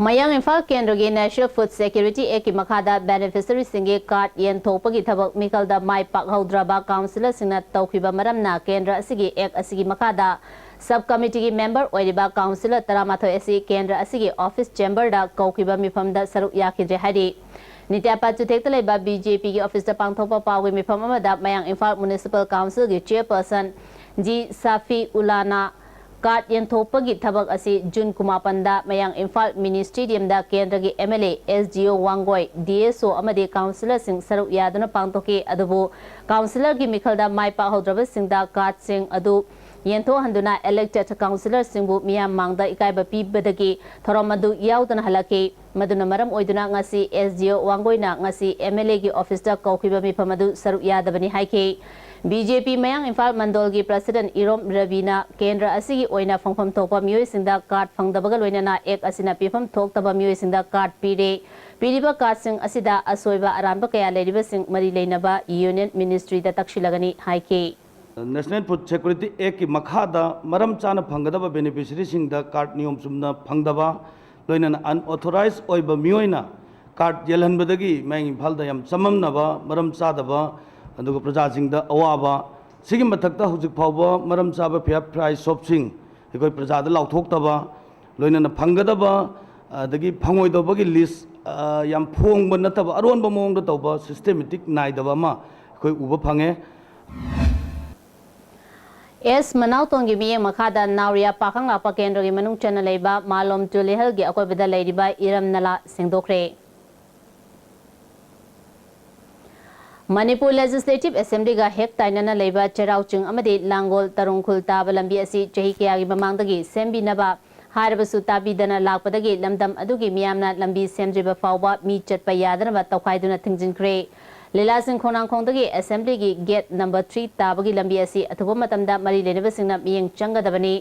ꯃꯌꯥꯡ ꯏꯝꯐꯥꯜ ꯀꯦꯟꯗ꯭ꯔꯒꯤ National Food Security Actꯀꯤ ꯃꯈꯥꯗ beneficiaryꯁꯤꯡꯒꯤ card ꯌꯦꯟꯊꯣꯛꯄꯒꯤ ꯊꯕꯛ ꯃꯤꯈꯜꯗ ꯃꯥꯏ ꯄꯥꯛꯍꯧꯗ꯭ꯔꯕ councillorꯁꯤꯡꯅ ꯇꯧꯈꯤꯕ ꯃꯔꯝꯅ ꯀꯦꯟꯗ꯭ꯔ ꯑꯁꯤꯒꯤ Act ꯑꯁꯤꯒꯤ ꯃꯈꯥꯗ sub committeeꯒꯤ member ꯑꯣꯏꯔꯤꯕ councillor ꯇꯔꯥꯃꯥꯊꯣꯏ ꯑꯁꯤ ꯀꯦꯟꯗ꯭ꯔ ꯑꯁꯤꯒꯤ office chamberꯗ ꯀꯧꯈꯤꯕ ꯃꯤꯐꯝꯗ ꯁꯔꯨꯛ ꯌꯥꯈꯤꯗ꯭ꯔꯦ ꯍꯥꯏꯔꯤ꯫ ꯅꯤꯇ꯭ꯌꯥꯄꯥꯠ ꯆꯨꯊꯦꯛꯇ ꯂꯩꯕ BJPꯒꯤ officeꯇ ꯄꯥꯡꯊꯣꯛꯄ ꯄꯥꯎꯒꯤ ꯃꯤꯐꯝ ꯑꯃꯗ ꯃꯌꯥꯡ ꯏꯝꯐꯥꯜ Municipal Councilꯒꯤ Chairperson ꯖꯤ ꯁꯥꯐꯤꯎꯂꯥꯅ card ꯌꯦꯟꯊꯣꯛꯄꯒꯤ ꯊꯕꯛ ꯑꯁꯤ June ꯀꯨꯟꯃꯥꯄꯟꯗ ꯃꯌꯥꯡ ꯏꯝꯐꯥꯜ Mini Stadiumꯗ ꯀꯦꯟꯗ꯭ꯔꯒꯤ MLA, SDO ꯋꯥꯡꯒꯣꯏ, DSO ꯑꯃꯗꯤ councillorꯁꯤꯡ ꯁꯔꯨꯛ ꯌꯥꯗꯨꯅ ꯄꯥꯡꯊꯣꯛꯈꯤ꯫ ꯑꯗꯨꯕꯨ councillorꯒꯤ ꯃꯤꯈꯜꯗ ꯃꯥꯏ ꯄꯥꯛꯍꯧꯗ꯭ꯔꯕꯁꯤꯡꯗ cardꯁꯤꯡ ꯑꯗꯨ ꯌꯦꯟꯊꯣꯛꯍꯟꯗꯨꯅ elected councillorꯁꯤꯡꯕꯨ ꯃꯤꯌꯥꯝ ꯃꯥꯡꯗ ꯏꯀꯥꯏꯕ ꯄꯤꯕꯗꯒꯤ ꯊꯧꯔꯝ ꯑꯗꯨ ꯌꯥꯎꯗꯅ ꯍꯜꯂꯛꯈꯤ꯫ ꯃꯗꯨꯅ ꯃꯔꯝ ꯑꯣꯏꯗꯨꯅ ꯉꯁꯤ SDO ꯋꯥꯡꯒꯣꯏꯅ ꯉꯁꯤ MLAꯒꯤ officeꯇ ꯀꯧꯈꯤꯕ ꯃꯤꯐꯝ ꯑꯗꯨ ꯁꯔꯨꯛ ꯌꯥꯗꯕꯅꯤ ꯍꯥꯏꯈꯤ꯫ BJP ꯃꯌꯥꯡ ꯏꯝꯐꯥꯜ ꯃꯟꯗꯣꯜꯒꯤ President ꯏꯔꯣꯝ ꯔꯕꯤꯅ ꯀꯦꯟꯗ꯭ꯔ ꯑꯁꯤꯒꯤ ꯑꯣꯏꯅ ꯐꯪꯐꯝ ꯊꯣꯛꯄ ꯃꯤꯑꯣꯏꯁꯤꯡꯗ card ꯐꯪꯗꯕꯒ ꯂꯣꯏꯅꯅ Act ꯑꯁꯤꯅ ꯄꯤꯐꯝ ꯊꯣꯛꯇꯕ ꯃꯤꯑꯣꯏꯁꯤꯡꯗ card ꯄꯤꯔꯦ꯫ ꯄꯤꯔꯤꯕ ꯀꯥꯔꯗꯁꯤꯡ ꯑꯁꯤꯗ ꯑꯁꯣꯏꯕ ꯑꯔꯥꯟꯕ ꯀꯌꯥ ꯂꯩꯔꯤꯕꯁꯤꯡ ꯃꯔꯤ ꯂꯩꯅꯕ ꯌꯨꯅꯤꯌꯟ ꯃꯤꯅꯤꯁꯇ꯭ꯔꯤꯗ ꯇꯛꯁꯤꯜꯂꯒꯅꯤ ꯍꯥꯏꯈꯤ꯫ National Food Security Actꯀꯤ ꯃꯈꯥꯗ ꯃꯔꯝ ꯆꯥꯅ ꯐꯪꯒꯗꯕ ꯕꯦꯅꯤꯐꯤꯁꯔꯤꯁꯤꯡꯗ ꯀꯥꯔꯗ ꯅꯤꯌꯣꯝ ꯆꯨꯝꯅ ꯐꯪꯗꯕ, ꯂꯣꯏꯅꯅ unauthorized ꯑꯣꯏꯕ ꯃꯤꯑꯣꯏꯅ ꯀꯥꯔꯗ ꯌꯦꯜꯍꯟꯕꯗꯒꯤ ꯃꯌꯥꯡ ꯏꯝꯐꯥꯜꯗ ꯌꯥꯝ ꯆꯃꯝꯅꯕ, ꯃꯔꯝ ꯆꯥꯗꯕ, ꯑꯗꯨꯒ ꯄ꯭ꯔꯖꯥꯁꯤꯡꯗ ꯑꯋꯥꯕ, ꯁꯤꯒꯤ ꯃꯊꯛꯇ ꯍꯧꯖꯤꯛ ꯐꯥꯎꯕ ꯃꯔꯝ ꯆꯥꯕ ꯐꯤꯌꯥꯠ ꯐ꯭ꯔꯥꯏ ꯁꯣꯞꯁꯤꯡ ꯑꯩꯈꯣꯏ ꯄ꯭ꯔꯖꯥꯗ ꯂꯥꯎꯊꯣꯛꯇꯕ, ꯂꯣꯏꯅꯅ ꯐꯪꯒꯗꯕ, ꯑꯗꯒꯤ ꯐꯪꯉꯣꯏꯗꯧꯕꯒꯤ ꯂꯤꯁ, ꯑ, ꯌꯥꯝ ꯐꯣꯡꯕ ꯅꯠꯇꯕ, ꯑꯔꯣꯟꯕ ꯃꯑꯣꯡꯗ ꯇꯧꯕ, systematic ꯅꯥꯏꯗꯕ ꯑꯃ ꯑꯩꯈꯣꯏ ꯎꯕ ꯐꯪꯉꯦ꯫ ꯑꯦꯁ ꯃꯅꯥꯎꯇꯣꯟꯒꯤ ꯃꯤꯠꯌꯦꯡ ꯃꯈꯥꯗ ꯅꯥꯎꯔꯤꯌꯥ ꯄꯥꯈꯪ ꯂꯥꯛꯄ ꯀꯦꯟꯗ꯭ꯔꯒꯤ ꯃꯅꯨꯡ ꯆꯟꯅ ꯂꯩꯕ ꯃꯥꯂꯣꯝ ꯇꯨꯂꯤꯍꯜꯒꯤ ꯑꯀꯣꯏꯕꯗ ꯂꯩꯔꯤꯕ ꯏꯔꯝ ꯅꯂꯥ ꯁꯦꯡꯗꯣꯛꯈ꯭ꯔꯦ꯫ ꯃꯅꯤꯄꯨꯔ Legislative Assemblyꯒ ꯍꯦꯛ ꯇꯥꯏꯅꯅ ꯂꯩꯕ ꯆꯩꯔꯥꯎ ꯆꯤꯡ ꯑꯃꯗꯤ ꯂꯥꯡꯒꯣꯜ ꯇꯔꯨꯡꯈꯨꯜ ꯇꯥꯕ ꯂꯝꯕꯤ ꯑꯁꯤ ꯆꯍꯤ ꯀꯌꯥꯒꯤ ꯃꯃꯥꯡꯗꯒꯤ ꯁꯦꯝꯕꯤꯅꯕ ꯍꯥꯏꯔꯕꯁꯨ ꯇꯥꯕꯤꯗꯅ ꯂꯥꯛꯄꯗꯒꯤ ꯂꯝꯗꯝ ꯑꯗꯨꯒꯤ ꯃꯤꯌꯥꯝꯅ ꯂꯝꯕꯤ ꯁꯦꯝꯗ꯭ꯔꯤꯕ ꯐꯥꯎꯕ ꯃꯤ ꯆꯠꯄ ꯌꯥꯗꯅꯕ ꯇꯧꯈꯥꯏꯗꯨꯅ ꯊꯤꯡꯖꯤꯟꯈ꯭ꯔꯦ꯫ ꯂꯤꯂꯥ ꯆꯤꯡꯈꯣꯡꯅꯥꯡꯈꯣꯡꯗꯒꯤ Assemblyꯒꯤ gate number three ꯇꯥꯕꯒꯤ ꯂꯝꯕꯤ ꯑꯁꯤ ꯑꯊꯨꯕ ꯃꯇꯝꯗ ꯃꯔꯤ ꯂꯩꯅꯕꯁꯤꯡꯅ ꯃꯤꯠꯌꯦꯡ ꯆꯪꯒꯗꯕꯅꯤ꯫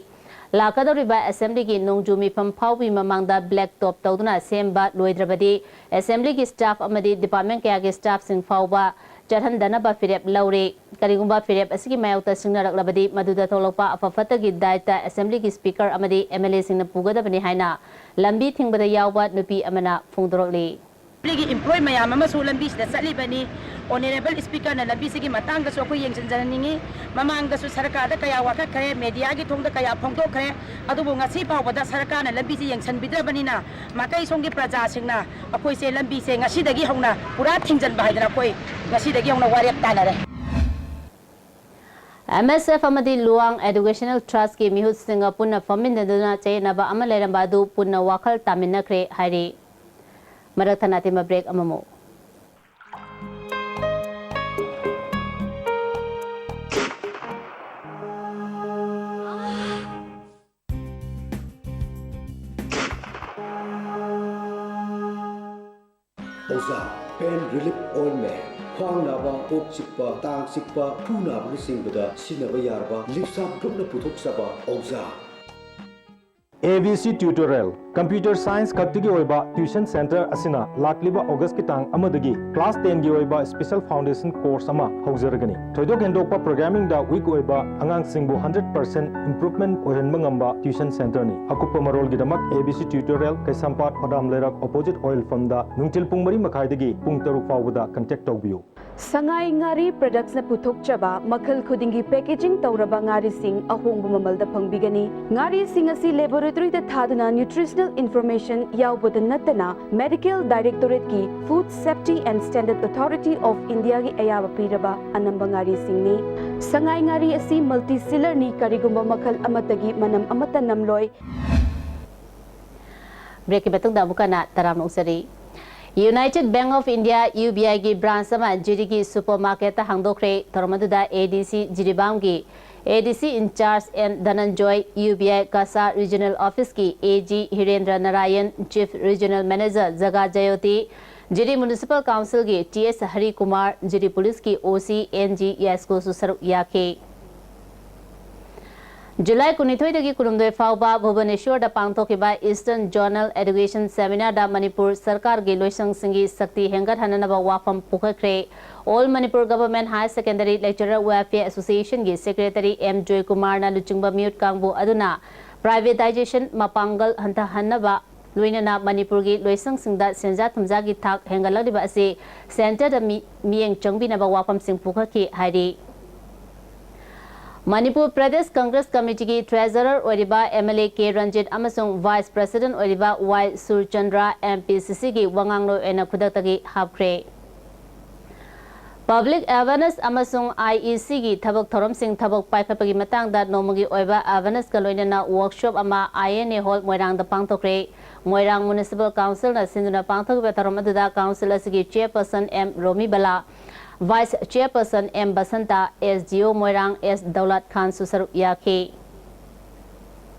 ꯂꯥꯛꯀꯗꯧꯔꯤꯕ Assemblyꯒꯤ ꯅꯣꯡꯖꯨ ꯃꯤꯐꯝ ꯐꯥꯎꯕꯒꯤ ꯃꯃꯥꯡꯗ black top ꯇꯧꯗꯨꯅ ꯁꯦꯝꯕ ꯂꯣꯏꯗ꯭ꯔꯕꯗꯤ Assemblyꯒꯤ staff ꯑꯃꯗꯤ department ꯀꯌꯥꯒꯤ staffꯁꯤꯡ ꯐꯥꯎꯕ ꯆꯠꯍꯟꯗꯅꯕ ꯐꯤꯔꯦꯞ ꯂꯧꯔꯦ꯫ ꯀꯔꯤꯒꯨꯝꯕ ꯐꯤꯔꯦꯞ ꯑꯁꯤꯒꯤ ꯃꯥꯌꯣꯛꯇ ꯁꯤꯡꯅꯔꯛꯂꯕꯗꯤ ꯃꯗꯨꯗ ꯊꯣꯛꯂꯛꯄ ꯑꯐ ꯐꯠꯇꯒꯤ ꯗꯥꯏꯇ Assemblyꯒꯤ Speaker ꯑꯃꯗꯤ MLAꯁꯤꯡꯅ ꯄꯨꯒꯗꯕꯅꯤ ꯍꯥꯏꯅ ꯂꯝꯕꯤ ꯊꯤꯡꯕꯗ ꯌꯥꯎꯕ ꯅꯨꯄꯤ ꯑꯃꯅ ꯐꯣꯡꯗꯣꯔꯛꯂꯤ꯫ Assemblyꯒꯤ employee ꯃꯌꯥꯝ ꯑꯃꯁꯨ ꯂꯝꯕꯤꯁꯤꯗ ꯆꯠꯂꯤꯕꯅꯤ꯫ Honourable Speakerꯅ ꯂꯝꯕꯤꯁꯤꯒꯤ ꯃꯇꯥꯡꯗꯁꯨ ꯑꯩꯈꯣꯏ ꯌꯦꯡꯁꯤꯟꯖꯅꯤꯡꯉꯤ꯫ ꯃꯃꯥꯡꯗꯁꯨ ꯁꯔꯀꯥꯔꯗ ꯀꯌꯥ ꯋꯥꯀꯠꯈ꯭ꯔꯦ, mediaꯒꯤ ꯊꯣꯡꯗ ꯀꯌꯥ ꯐꯣꯡꯗꯣꯛꯈ꯭ꯔꯦ꯫ ꯑꯗꯨꯕꯨ ꯉꯁꯤ ꯐꯥꯎꯕꯗ ꯁꯔꯀꯥꯔꯅ ꯂꯝꯕꯤꯁꯤ ꯌꯦꯡꯁꯤꯟꯕꯤꯗ꯭ꯔꯕꯅꯤꯅ ꯃꯥꯏꯀꯩ ꯁꯣꯝꯒꯤ ꯄ꯭ꯔꯖꯥꯁꯤꯡꯅ ꯑꯩꯈꯣꯏꯁꯦ ꯂꯝꯕꯤꯁꯦ ꯉꯁꯤꯗꯒꯤ ꯍꯧꯅ ꯄꯨꯔꯥ ꯊꯤꯡꯖꯤꯟꯕ ꯍꯥꯏꯗꯅ ꯑꯩꯈꯣꯏ ꯉꯁꯤꯗꯒꯤ ꯍꯧꯅ ꯋꯥꯔꯦꯞ ꯇꯥꯅꯔꯦ꯫ MSF ꯑꯃꯗꯤ Luang Educational Trustꯀꯤ ꯃꯤꯍꯨꯠꯁꯤꯡꯒ ꯄꯨꯟꯅ ꯐꯝꯃꯤꯟꯅꯗꯨꯅ ꯆꯌꯦꯠꯅꯕ ꯑꯃ ꯂꯩꯔꯝꯕ ꯑꯗꯨ ꯄꯨꯟꯅ ꯋꯥꯈꯜ ꯇꯥꯃꯤꯟꯅꯈ꯭ꯔꯦ ꯍꯥꯏꯔꯤ꯫ ꯃꯔꯛ ꯊꯠꯅ ꯑꯇꯦꯟꯕ break ꯑꯃꯃꯨꯛ꯫ ꯑꯣꯖꯥ, Pain Relief Ointment꯫ ꯈ꯭ꯋꯥꯡ ꯅꯥꯕ, ꯀꯣꯛ ꯆꯤꯛꯄ, ꯇꯥꯡ ꯆꯤꯛꯄ, ꯈꯨ ꯅꯥꯕꯅꯆꯤꯡꯕꯗ ꯁꯤꯖꯤꯟꯅꯕ ꯌꯥꯔꯕ ꯂꯤꯞꯁꯥꯞ ꯒ꯭ꯔꯨꯞꯅ ꯄꯨꯊꯣꯛꯆꯕ ꯑꯣꯖꯥ꯫ A B C Tutorial, Computer Science ꯈꯛꯇꯒꯤ ꯑꯣꯏꯕ tuition center ꯑꯁꯤꯅ ꯂꯥꯛꯂꯤꯕ August ꯀꯤ ꯇꯥꯡ ꯑꯃꯗꯒꯤ class ten ꯒꯤ ꯑꯣꯏꯕ special foundation course ꯑꯃ ꯍꯧꯖꯔꯒꯅꯤ꯫ ꯊꯣꯏꯗꯣꯛ ꯍꯦꯟꯗꯣꯛꯄ programming ꯗ weak ꯑꯣꯏꯕ ꯑꯉꯥꯡꯁꯤꯡꯕꯨ hundred percent improvement ꯑꯣꯏꯍꯟꯕ ꯉꯝꯕ tuition center ꯅꯤ꯫ ꯑꯀꯨꯞꯄ ꯃꯔꯣꯜꯒꯤꯗꯃꯛ A B C Tutorial, ꯀꯩꯁꯥꯝꯄꯥꯠ ꯍꯣꯗꯥꯝ ꯂꯩꯔꯛ opposite oil pump ꯗ ꯅꯨꯡꯊꯤꯜ ꯄꯨꯡ ꯃꯔꯤ ꯃꯈꯥꯏꯗꯒꯤ ꯄꯨꯡ ꯇꯔꯨꯛ ꯐꯥꯎꯕꯗ contact ꯇꯧꯕꯤꯌꯨ꯫ ꯁꯉꯥꯏ ꯉꯥꯔꯤ products ꯅ ꯄꯨꯊꯣꯛꯆꯕ ꯃꯈꯜ ꯈꯨꯗꯤꯡꯒꯤ packaging ꯇꯧꯔꯕ ꯉꯥꯔꯤꯁꯤꯡ ꯑꯍꯣꯡꯕ ꯃꯃꯜꯗ ꯐꯪꯕꯤꯒꯅꯤ꯫ ꯉꯥꯔꯤꯁꯤꯡ ꯑꯁꯤ laboratory ꯗ ꯊꯥꯗꯨꯅ nutritional information ꯌꯥꯎꯕꯗ ꯅꯠꯇꯅ Medical Directorate ꯀꯤ Food Safety and Standard Authority of India ꯒꯤ ꯑꯌꯥꯕ ꯄꯤꯔꯕ ꯑꯅꯝꯕ ꯉꯥꯔꯤꯁꯤꯡꯅꯤ꯫ ꯁꯉꯥꯏ ꯉꯥꯔꯤ ꯑꯁꯤ multi sealer ꯅꯤ, ꯀꯔꯤꯒꯨꯝꯕ ꯃꯈꯜ ꯑꯃꯠꯇꯒꯤ ꯃꯅꯝ ꯑꯃꯠꯇ ꯅꯝꯂꯣꯏ꯫ Break ꯀꯤ ꯃꯇꯨꯡꯗ ꯑꯃꯨꯛ ꯍꯟꯅ ꯇꯔꯥꯝꯅ ꯑꯣꯛꯆꯔꯤ꯫ United Bank of India, U B I ꯒꯤ branch ꯑꯃ ꯖꯤꯔꯤꯒꯤ supermarket ꯇ ꯍꯥꯡꯗꯣꯛꯈ꯭ꯔꯦ꯫ ꯊꯧꯔꯝ ꯑꯗꯨꯗ A D C ꯖꯤꯔꯤꯕꯥꯝꯒꯤ A D C in charge N ꯙꯅꯟꯖꯣꯏ, U B I ꯀꯁꯥ regional office ꯀꯤ A G ꯍꯤꯔꯦꯟꯗ꯭ꯔ Narayan, chief regional manager ꯖꯒꯥ ꯖꯌꯣꯇꯤ, ꯖꯤꯔꯤ municipal council ꯒꯤ T S ꯍꯔꯤꯀꯨꯃꯥꯔ, ꯖꯤꯔꯤ police ꯀꯤ O C N G ꯌꯥꯏꯁꯀꯣꯁꯨ ꯁꯔꯨꯛ ꯌꯥꯈꯤ꯫ ꯖꯨꯂꯥꯏ ꯀꯨꯟꯅꯤꯊꯣꯏꯗꯒꯤ ꯀꯨꯟꯍꯨꯝꯗꯣꯏ ꯐꯥꯎꯕ ꯚꯨꯕꯅꯦꯁ꯭ꯋꯔꯗ ꯄꯥꯡꯊꯣꯛꯈꯤꯕ Eastern Zonal Education Seminar ꯗ ꯃꯅꯤꯄꯨꯔ ꯁꯔꯀꯥꯔꯒꯤ ꯂꯣꯏꯁꯪꯁꯤꯡꯒꯤ ꯁꯛꯇꯤ ꯍꯦꯟꯒꯠꯍꯟꯅꯅꯕ ꯋꯥꯐꯝ ꯄꯨꯈꯠꯈ꯭ꯔꯦ꯫ All Manipur Government Higher Secondary Lecturer Welfare Association ꯒꯤ secretary M ꯖꯣꯏꯀꯨꯃꯥꯔꯅ ꯂꯨꯆꯤꯡꯕ ꯃꯤꯍꯨꯠ ꯀꯥꯡꯕꯨ ꯑꯗꯨꯅ privatization ꯃꯄꯥꯡꯒꯜ ꯍꯟꯊꯍꯟꯅꯕ ꯂꯣꯏꯅꯅ ꯃꯅꯤꯄꯨꯔꯒꯤ ꯂꯣꯏꯁꯪꯁꯤꯡꯗ ꯁꯦꯟꯖꯥ ꯊꯨꯝꯖꯥꯒꯤ ꯊꯥꯛ ꯍꯦꯟꯒꯠꯂꯛꯂꯤꯕ ꯑꯁꯤ centre ꯗ ꯃꯤ-, ꯃꯤꯠꯌꯦꯡ ꯆꯪꯕꯤꯅꯕ ꯋꯥꯐꯝꯁꯤꯡ ꯄꯨꯈꯠꯈꯤ ꯍꯥꯏꯔꯤ꯫ ꯃꯅꯤꯄꯨꯔ ꯄ꯭ꯔꯗꯦꯁ ꯀꯪꯒ꯭ꯔꯦꯁ ꯀꯃꯤꯇꯤꯒꯤ treasurer ꯑꯣꯏꯔꯤꯕ M L A K Ranjit ꯑꯃꯁꯨꯡ vice president ꯑꯣꯏꯔꯤꯕ Y Surchandra M P C C ꯒꯤ ꯋꯥꯉꯥꯡꯂꯣꯏ ꯑꯣꯏꯅ ꯈꯨꯗꯛꯇꯒꯤ ꯍꯥꯞꯈ꯭ꯔꯦ꯫ Public awareness ꯑꯃꯁꯨꯡ I E C ꯒꯤ ꯊꯕꯛ ꯊꯧꯔꯝꯁꯤꯡ ꯊꯕꯛ ꯄꯥꯏꯈꯠꯄꯒꯤ ꯃꯇꯥꯡꯗ ꯅꯣꯡꯃꯒꯤ ꯑꯣꯏꯕ awareness ꯀ ꯂꯣꯏꯅꯅ workshop ꯑꯃ I N A Hall ꯃꯣꯏꯔꯥꯡꯗ ꯄꯥꯡꯊꯣꯛꯈ꯭ꯔꯦ꯫ ꯃꯣꯏꯔꯥꯡ Municipal Council ꯅ ꯁꯤꯟꯗꯨꯅ ꯄꯥꯡꯊꯣꯛꯈꯤꯕ ꯊꯧꯔꯝ ꯑꯗꯨꯗ council ꯑꯁꯤꯒꯤ chairperson M ꯔꯣꯃꯤꯕꯂꯥ, vice chairperson M Basanta, S D O ꯃꯣꯏꯔꯥꯡ S ꯗꯧꯂꯠ ꯈꯥꯟꯁꯨ ꯁꯔꯨꯛ ꯌꯥꯈꯤ꯫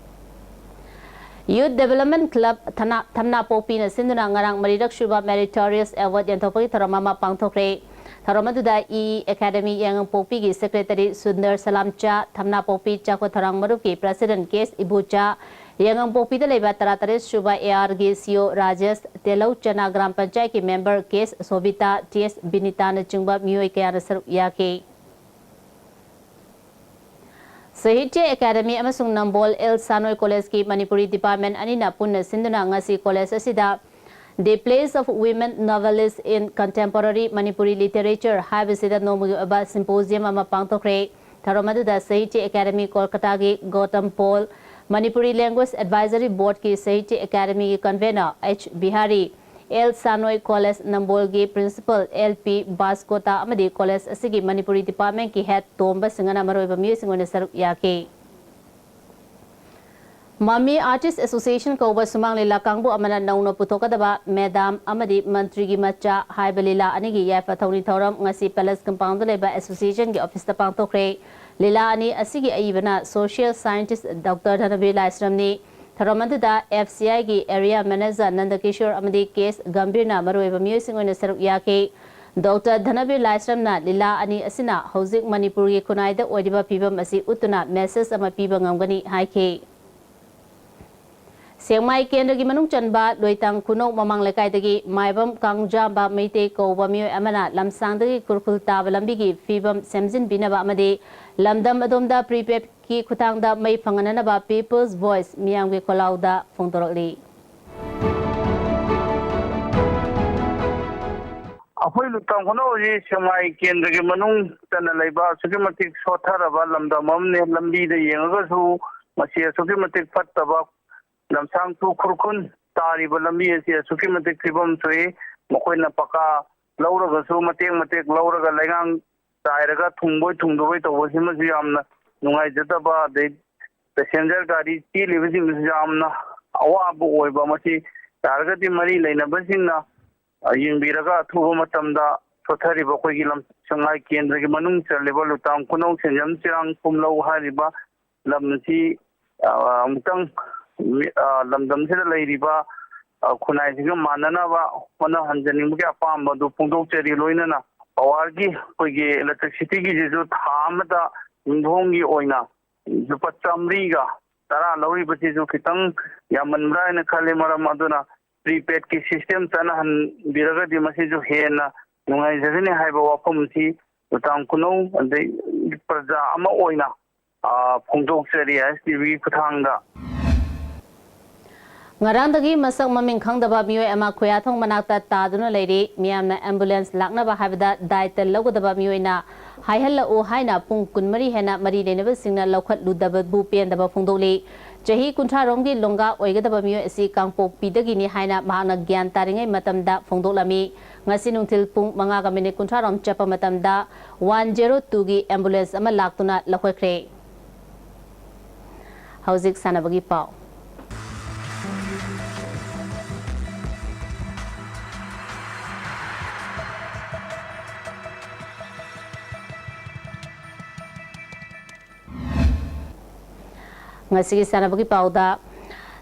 Youth Development Club ꯊꯅꯥ-, ꯊꯝꯅꯥꯄꯣꯛꯄꯤꯅ ꯁꯤꯟꯗꯨꯅ ꯉꯔꯥꯡ ꯃꯔꯤꯔꯛ ꯁꯨꯕ Meritorious Award ꯌꯦꯟꯊꯣꯛꯄꯒꯤ ꯊꯧꯔꯝ ꯑꯃ ꯄꯥꯡꯊꯣꯛꯈ꯭ꯔꯦ꯫ ꯊꯧꯔꯝ ꯑꯗꯨꯗ E E Academy ꯌꯥꯏꯉꯪꯄꯣꯛꯄꯤꯒꯤ secretary Sundar ꯁꯂꯥꯝꯆꯥ, ꯊꯝꯅꯥꯄꯣꯛꯄꯤ ꯆꯥꯎꯈꯠ ꯊꯧꯔꯥꯡ ꯃꯔꯨꯞꯀꯤ president ꯀꯦ ꯑꯦꯁ ꯏꯕꯣꯆꯥ, ꯌꯥꯏꯉꯪꯄꯣꯛꯄꯤꯗ ꯂꯩꯕ ꯇꯔꯥꯇꯔꯦꯠ ꯁꯨꯕ ꯑꯦ ꯑꯥꯔꯒꯤ ꯁꯤ ꯏ ꯑꯣ ꯔꯥꯖꯦꯁ, ꯇꯦꯂꯧ ꯆꯅꯥ ꯒ꯭ꯔꯥꯝ ꯄꯟꯆꯥꯌꯠꯀꯤ ꯃꯦꯝꯕꯔ ꯀꯦ ꯑꯦꯁ ꯁꯣꯕꯤꯇꯥ, ꯇꯤ ꯑꯦꯁ ꯕꯤꯅꯤꯇꯥꯅꯆꯤꯡꯕ ꯃꯤꯑꯣꯏ ꯀꯌꯥꯅ ꯁꯔꯨꯛ ꯌꯥꯈꯤ꯫ ꯁꯥꯍꯤꯇ꯭ꯌ ꯑꯦꯀꯥꯗꯃꯤ ꯑꯃꯁꯨꯡ ꯅꯝꯕꯣꯜ ꯑꯦꯜ ꯁꯥꯅꯣꯏ ꯀꯣꯂꯦꯖꯀꯤ ꯃꯅꯤꯄꯨꯔꯤ ꯗꯤꯄꯥꯔꯠꯃꯦꯟ ꯑꯅꯤꯅ ꯄꯨꯟꯅ ꯁꯤꯟꯗꯨꯅ ꯉꯁꯤ ꯀꯣꯂꯦꯖ ꯑꯁꯤꯗ The Place of Women Novelists in Contemporary Manipuri Literature ꯍꯥꯏꯕꯁꯤꯗ ꯅꯣꯡꯃꯒꯤ ꯑꯣꯏꯕ ꯁꯤꯝꯄꯣꯖꯤꯌꯝ ꯑꯃ ꯄꯥꯡꯊꯣꯛꯈ꯭ꯔꯦ꯫ ꯊꯧꯔꯝ ꯑꯗꯨꯗ ꯁꯥꯍꯤꯇ꯭ꯌ ꯑꯦꯀꯥꯗꯃꯤ ꯀꯣꯜꯀꯇꯥꯒꯤ ꯒꯧꯇꯝ ꯄꯣꯜ, ꯃꯅꯤꯄꯨꯔꯤ ꯂꯦꯡꯒ꯭ꯋꯦꯖ ꯑꯦꯗꯚꯥꯏꯖꯔꯤ ꯕꯣꯔꯗꯀꯤ ꯁꯥꯍꯤꯇ꯭ꯌ ꯑꯦꯀꯥꯗꯃꯤꯒꯤ convener H Bihari, L Sanoi college ꯅꯝꯕꯣꯜꯒꯤ ꯄ꯭ꯔꯤꯟꯁꯤꯄꯜ ꯑꯦꯜ ꯄꯤ ꯕꯥꯁꯀꯣꯇꯥ ꯑꯃꯗꯤ ꯀꯣꯂꯦꯖ ꯑꯁꯤꯒꯤ ꯃꯅꯤꯄꯨꯔꯤ ꯗꯤꯄꯥꯔꯠꯃꯦꯟꯀꯤ ꯍꯦꯗ ꯇꯣꯝꯕ ꯁꯤꯡꯍꯅ ꯃꯔꯨꯑꯣꯏꯕ ꯃꯤꯑꯣꯏꯁꯤꯡ ꯑꯣꯏꯅ ꯁꯔꯨꯛ ꯌꯥꯈꯤ꯫ ꯃꯃꯤ ꯑꯥꯔꯇꯤꯁ ꯑꯦꯁꯣꯁꯤꯌꯦꯁꯟ ꯀꯧꯕ ꯁꯨꯃꯥꯡ ꯂꯤꯂꯥ ꯀꯥꯡꯕꯨ ꯑꯃꯅ ꯅꯧꯅ ꯄꯨꯊꯣꯛꯀꯗꯕ ꯃꯦꯗꯥꯝ ꯑꯃꯗꯤ ꯃꯟꯇ꯭ꯔꯤꯒꯤ ꯃꯆꯥ ꯍꯥꯏꯕ ꯂꯤꯂꯥ ꯑꯅꯤꯒꯤ ꯌꯥꯏꯐ ꯊꯧꯅꯤ ꯊꯧꯔꯝ ꯉꯁꯤ ꯄꯦꯂꯦꯁ ꯀꯝꯄꯥꯎꯟꯗ ꯂꯩꯕ ꯑꯦꯁꯣꯁꯤꯌꯦꯁꯟꯒꯤ ꯑꯣꯐꯤꯁꯇ ꯄꯥꯡꯊꯣꯛꯈ꯭ꯔꯦ꯫ ꯂꯤꯂꯥ ꯑꯅꯤ ꯑꯁꯤꯒꯤ ꯑꯏꯕꯅ ꯁꯣꯁꯤꯌꯦꯜ ꯁꯥꯏꯟꯇꯤꯁ ꯗꯣꯛꯇꯔ ꯙꯅꯕꯤꯔ ꯂꯥꯏꯁ꯭ꯔꯝꯅꯤ꯫ ꯊꯧꯔꯝ ꯑꯗꯨꯗ ꯑꯦꯐ ꯁꯤ ꯑꯥꯏꯒꯤ ꯑꯦꯔꯤꯌꯥ ꯃꯦꯅꯦꯖꯔ ꯅꯟꯗꯀꯤꯁꯣꯔ ꯑꯃꯗꯤ ꯀꯦ ꯑꯦꯁ ꯒꯝꯚꯤꯔꯅ ꯃꯔꯨꯑꯣꯏꯕ ꯃꯤꯑꯣꯏꯁꯤꯡ ꯑꯣꯏꯅ ꯁꯔꯨꯛ ꯌꯥꯈꯤ꯫ ꯗꯣꯛꯇꯔ ꯙꯅꯕꯤꯔ ꯂꯥꯏꯁ꯭ꯔꯝꯅ ꯂꯤꯂꯥ ꯑꯅꯤ ꯑꯁꯤꯅ ꯍꯧꯖꯤꯛ ꯃꯅꯤꯄꯨꯔꯒꯤ ꯈꯨꯟꯅꯥꯏꯗ ꯑꯣꯏꯔꯤꯕ ꯐꯤꯕꯝ ꯑꯁꯤ ꯎꯠꯇꯨꯅ ꯃꯦꯁꯦꯖ ꯑꯃ ꯄꯤꯕ ꯉꯝꯒꯅꯤ ꯍꯥꯏꯈꯤ꯫ ꯁꯦꯛꯃꯥꯏ ꯀꯦꯟꯗ꯭ꯔꯒꯤ ꯃꯅꯨꯡ ꯆꯟꯕ ꯂꯣꯏꯇꯥꯡ ꯈꯨꯅꯧ ꯃꯃꯥꯡ ꯂꯩꯀꯥꯏꯗꯒꯤ ꯃꯥꯏꯕꯝ ꯀꯥꯡꯖꯥꯝꯕ ꯃꯩꯇꯩ ꯀꯧꯕ ꯃꯤꯑꯣꯏ ꯑꯃꯅ ꯂꯝꯁꯥꯡꯗꯒꯤ ꯈꯨꯔꯈꯨꯜ ꯇꯥꯕ ꯂꯝꯕꯤꯒꯤ ꯐꯤꯕꯝ ꯁꯦꯝꯖꯤꯟꯕꯤꯅꯕ ꯑꯃꯗꯤ ꯂꯝꯗꯝ ꯑꯗꯣꯝꯗ ꯄ꯭ꯔꯤꯄꯦꯗꯀꯤ ꯈꯨꯠꯊꯥꯡꯗ ꯃꯩ ꯐꯪꯍꯟꯅꯅꯕ ꯄꯤꯄꯜꯁ ꯚꯣꯏꯁ ꯃꯤꯌꯥꯝꯒꯤ ꯈꯣꯜꯂꯥꯎꯗ ꯐꯣꯡꯗꯣꯔꯛꯂꯤ꯫ ꯑꯩꯈꯣꯏ ꯂꯨꯇꯥꯡ ꯈꯨꯅꯧ ꯑꯁꯤ ꯁꯦꯛꯃꯥꯏ ꯀꯦꯟꯗ꯭ꯔꯒꯤ ꯃꯅꯨꯡ ꯆꯟꯅ ꯂꯩꯕ ꯑꯁꯨꯛꯀꯤ ꯃꯇꯤꯛ ꯁꯣꯠꯊꯔꯕ ꯂꯝꯗꯝ ꯑꯃꯅꯤ꯫ ꯂꯝꯕꯤꯗ ꯌꯦꯡꯉꯒꯁꯨ ꯃꯁꯤ ꯑꯁꯨꯛꯀꯤ ꯃꯇꯤꯛ ꯐꯠꯇꯕ, ꯂꯝꯁꯥꯡ ꯇꯨ ꯈꯨꯔꯈꯨꯜ ꯇꯥꯔꯤꯕ ꯂꯝꯕꯤ ꯑꯁꯤ ꯑꯁꯨꯛꯀꯤ ꯃꯇꯤꯛ ꯐꯤꯕꯝ ꯁꯣꯛꯏ꯫ ꯃꯈꯣꯏꯅ ꯄꯀꯥ ꯂꯧꯔꯒꯁꯨ ꯃꯇꯦꯛ ꯃꯇꯦꯛ ꯂꯧꯔꯒ ꯂꯩꯉꯥꯡ ꯆꯥꯏꯔꯒ ꯊꯨꯡꯕꯣꯏ ꯊꯨꯡꯗꯕꯣꯏ ꯇꯧꯕꯁꯤꯃꯁꯨ ꯌꯥꯝꯅ ꯅꯨꯡꯉꯥꯏꯖꯗꯕ, ꯑꯗꯩ ꯄꯦꯁꯦꯟꯖꯔ ꯒꯥꯔꯤ ꯆꯦꯜꯂꯤꯕꯁꯤꯡꯗꯁꯨ ꯌꯥꯝꯅ ꯑꯋꯥꯕ ꯑꯣꯏꯕ꯫ ꯃꯁꯤ ꯌꯥꯔꯒꯗꯤ ꯃꯔꯤ ꯂꯩꯅꯕꯁꯤꯡꯅ, ꯑ, ꯌꯦꯡꯕꯤꯔꯒ ꯑꯊꯨꯕ ꯃꯇꯝꯗ ꯁꯣꯠꯊꯔꯤꯕ ꯑꯩꯈꯣꯏꯒꯤ ꯂꯝ ꯁꯦꯛꯃꯥꯏ ꯀꯦꯟꯗ꯭ꯔꯒꯤ ꯃꯅꯨꯡ ꯆꯜꯂꯤꯕ ꯂꯨꯇꯥꯡ ꯈꯨꯅꯧ ꯁꯦꯟꯖꯝ ꯆꯤꯔꯥꯡ ꯄꯨꯝꯂꯧ ꯍꯥꯏꯔꯤꯕ ꯂꯝ ꯑꯁꯤ, ꯑ, ꯑꯃꯨꯛꯇꯪ ꯃꯤ-, ꯑ, ꯂꯝꯗꯝꯁꯤꯗ ꯂꯩꯔꯤꯕ, ꯑ, ꯈꯨꯟꯅꯥꯏꯁꯤꯡꯒ ꯃꯥꯟꯅꯅꯕ ꯍꯣꯠꯅꯍꯟꯖꯅꯤꯡꯕꯒꯤ ꯑꯄꯥꯝꯕ ꯑꯗꯨ ꯐꯣꯡꯗꯣꯛꯆꯔꯤ꯫ ꯂꯣꯏꯅꯅ ꯄꯋꯥꯔꯒꯤ, ꯑꯩꯈꯣꯏꯒꯤ ꯏꯂꯦꯛꯇ꯭ꯔꯤꯁꯤꯇꯤꯒꯤꯁꯤꯁꯨ ꯊꯥ ꯑꯃꯗ ꯌꯨꯝꯊꯣꯡꯒꯤ ꯑꯣꯏꯅ ꯂꯨꯄꯥ ꯆꯥꯃꯔꯤꯒ ꯇꯔꯥ ꯂꯧꯔꯤꯕꯁꯤꯁꯨ ꯈꯤꯇꯪ ꯌꯥꯝꯃꯟꯕ꯭ꯔꯥ ꯍꯥꯏꯅ ꯈꯜꯂꯤ꯫ ꯃꯔꯝ ꯑꯗꯨꯅ prepaidꯀꯤ system ꯆꯠꯅꯍꯟꯕꯤꯔꯒꯗꯤ ꯃꯁꯤꯁꯨ ꯍꯦꯟꯅ ꯅꯨꯡꯉꯥꯏꯖꯒꯅꯤ ꯍꯥꯏꯕ ꯋꯥꯐꯝ ꯑꯁꯤ ꯇꯥꯡ ꯈꯨꯅꯧ ꯑꯗꯩ ꯄ꯭ꯔꯖꯥ ꯑꯃ ꯑꯣꯏꯅ, ꯑ, ꯐꯣꯡꯗꯣꯛꯆꯔꯤ ꯑꯥꯏ ꯑꯦꯁ ꯇꯤ ꯚꯤꯒꯤ ꯈꯨꯠꯊꯥꯡꯗ꯫ ꯉꯔꯥꯡꯗꯒꯤ ꯃꯁꯛ ꯃꯃꯤꯡ ꯈꯪꯗꯕ ꯃꯤꯑꯣꯏ ꯑꯃ ꯈꯨꯌꯥꯊꯣꯡ ꯃꯅꯥꯛꯇ ꯇꯥꯗꯨꯅ ꯂꯩꯔꯤ꯫ ꯃꯤꯌꯥꯝꯅ ambulance ꯂꯥꯛꯅꯕ ꯍꯥꯏꯕꯗ ꯗꯥꯏꯇ ꯂꯧꯒꯗꯕ ꯃꯤꯑꯣꯏꯅ ꯍꯥꯏꯍꯜꯂꯛꯎ ꯍꯥꯏꯅ ꯄꯨꯡ ꯀꯨꯟꯃꯔꯤ ꯍꯦꯟꯅ ꯃꯔꯤ ꯂꯩꯅꯕꯁꯤꯡꯅ ꯂꯧꯈꯠꯂꯨꯗꯕꯕꯨ ꯄꯦꯟꯗꯕ ꯐꯣꯡꯗꯣꯛꯂꯤ꯫ ꯆꯍꯤ ꯀꯨꯟꯊ꯭ꯔꯥ ꯔꯣꯝꯒꯤ ꯂꯣꯡꯒꯥ ꯑꯣꯏꯒꯗꯕ ꯃꯤꯑꯣꯏ ꯑꯁꯤ ꯀꯥꯡꯄꯣꯛꯄꯤꯗꯒꯤꯅꯤ ꯍꯥꯏꯅ ꯃꯍꯥꯛꯅ ꯒ꯭ꯌꯥꯟ ꯇꯥꯔꯤꯉꯩ ꯃꯇꯝꯗ ꯐꯣꯡꯗꯣꯛꯂꯝꯃꯤ꯫ ꯉꯁꯤ ꯅꯨꯡꯊꯤꯜ ꯄꯨꯡ ꯃꯉꯥꯒ ꯃꯤꯅꯤꯠ ꯀꯨꯟꯊ꯭ꯔꯥ ꯔꯣꯝ ꯆꯠꯄ ꯃꯇꯝꯗ one zero twoꯒꯤ ambulance ꯑꯃ ꯂꯥꯛꯇꯨꯅ ꯂꯧꯈꯠꯈ꯭ꯔꯦ꯫ ꯍꯧꯖꯤꯛ ꯁꯥꯟꯅꯕꯒꯤ ꯄꯥꯎ꯫ ꯉꯁꯤꯒꯤ ꯁꯥꯟꯅꯕꯒꯤ ꯄꯥꯎꯗ,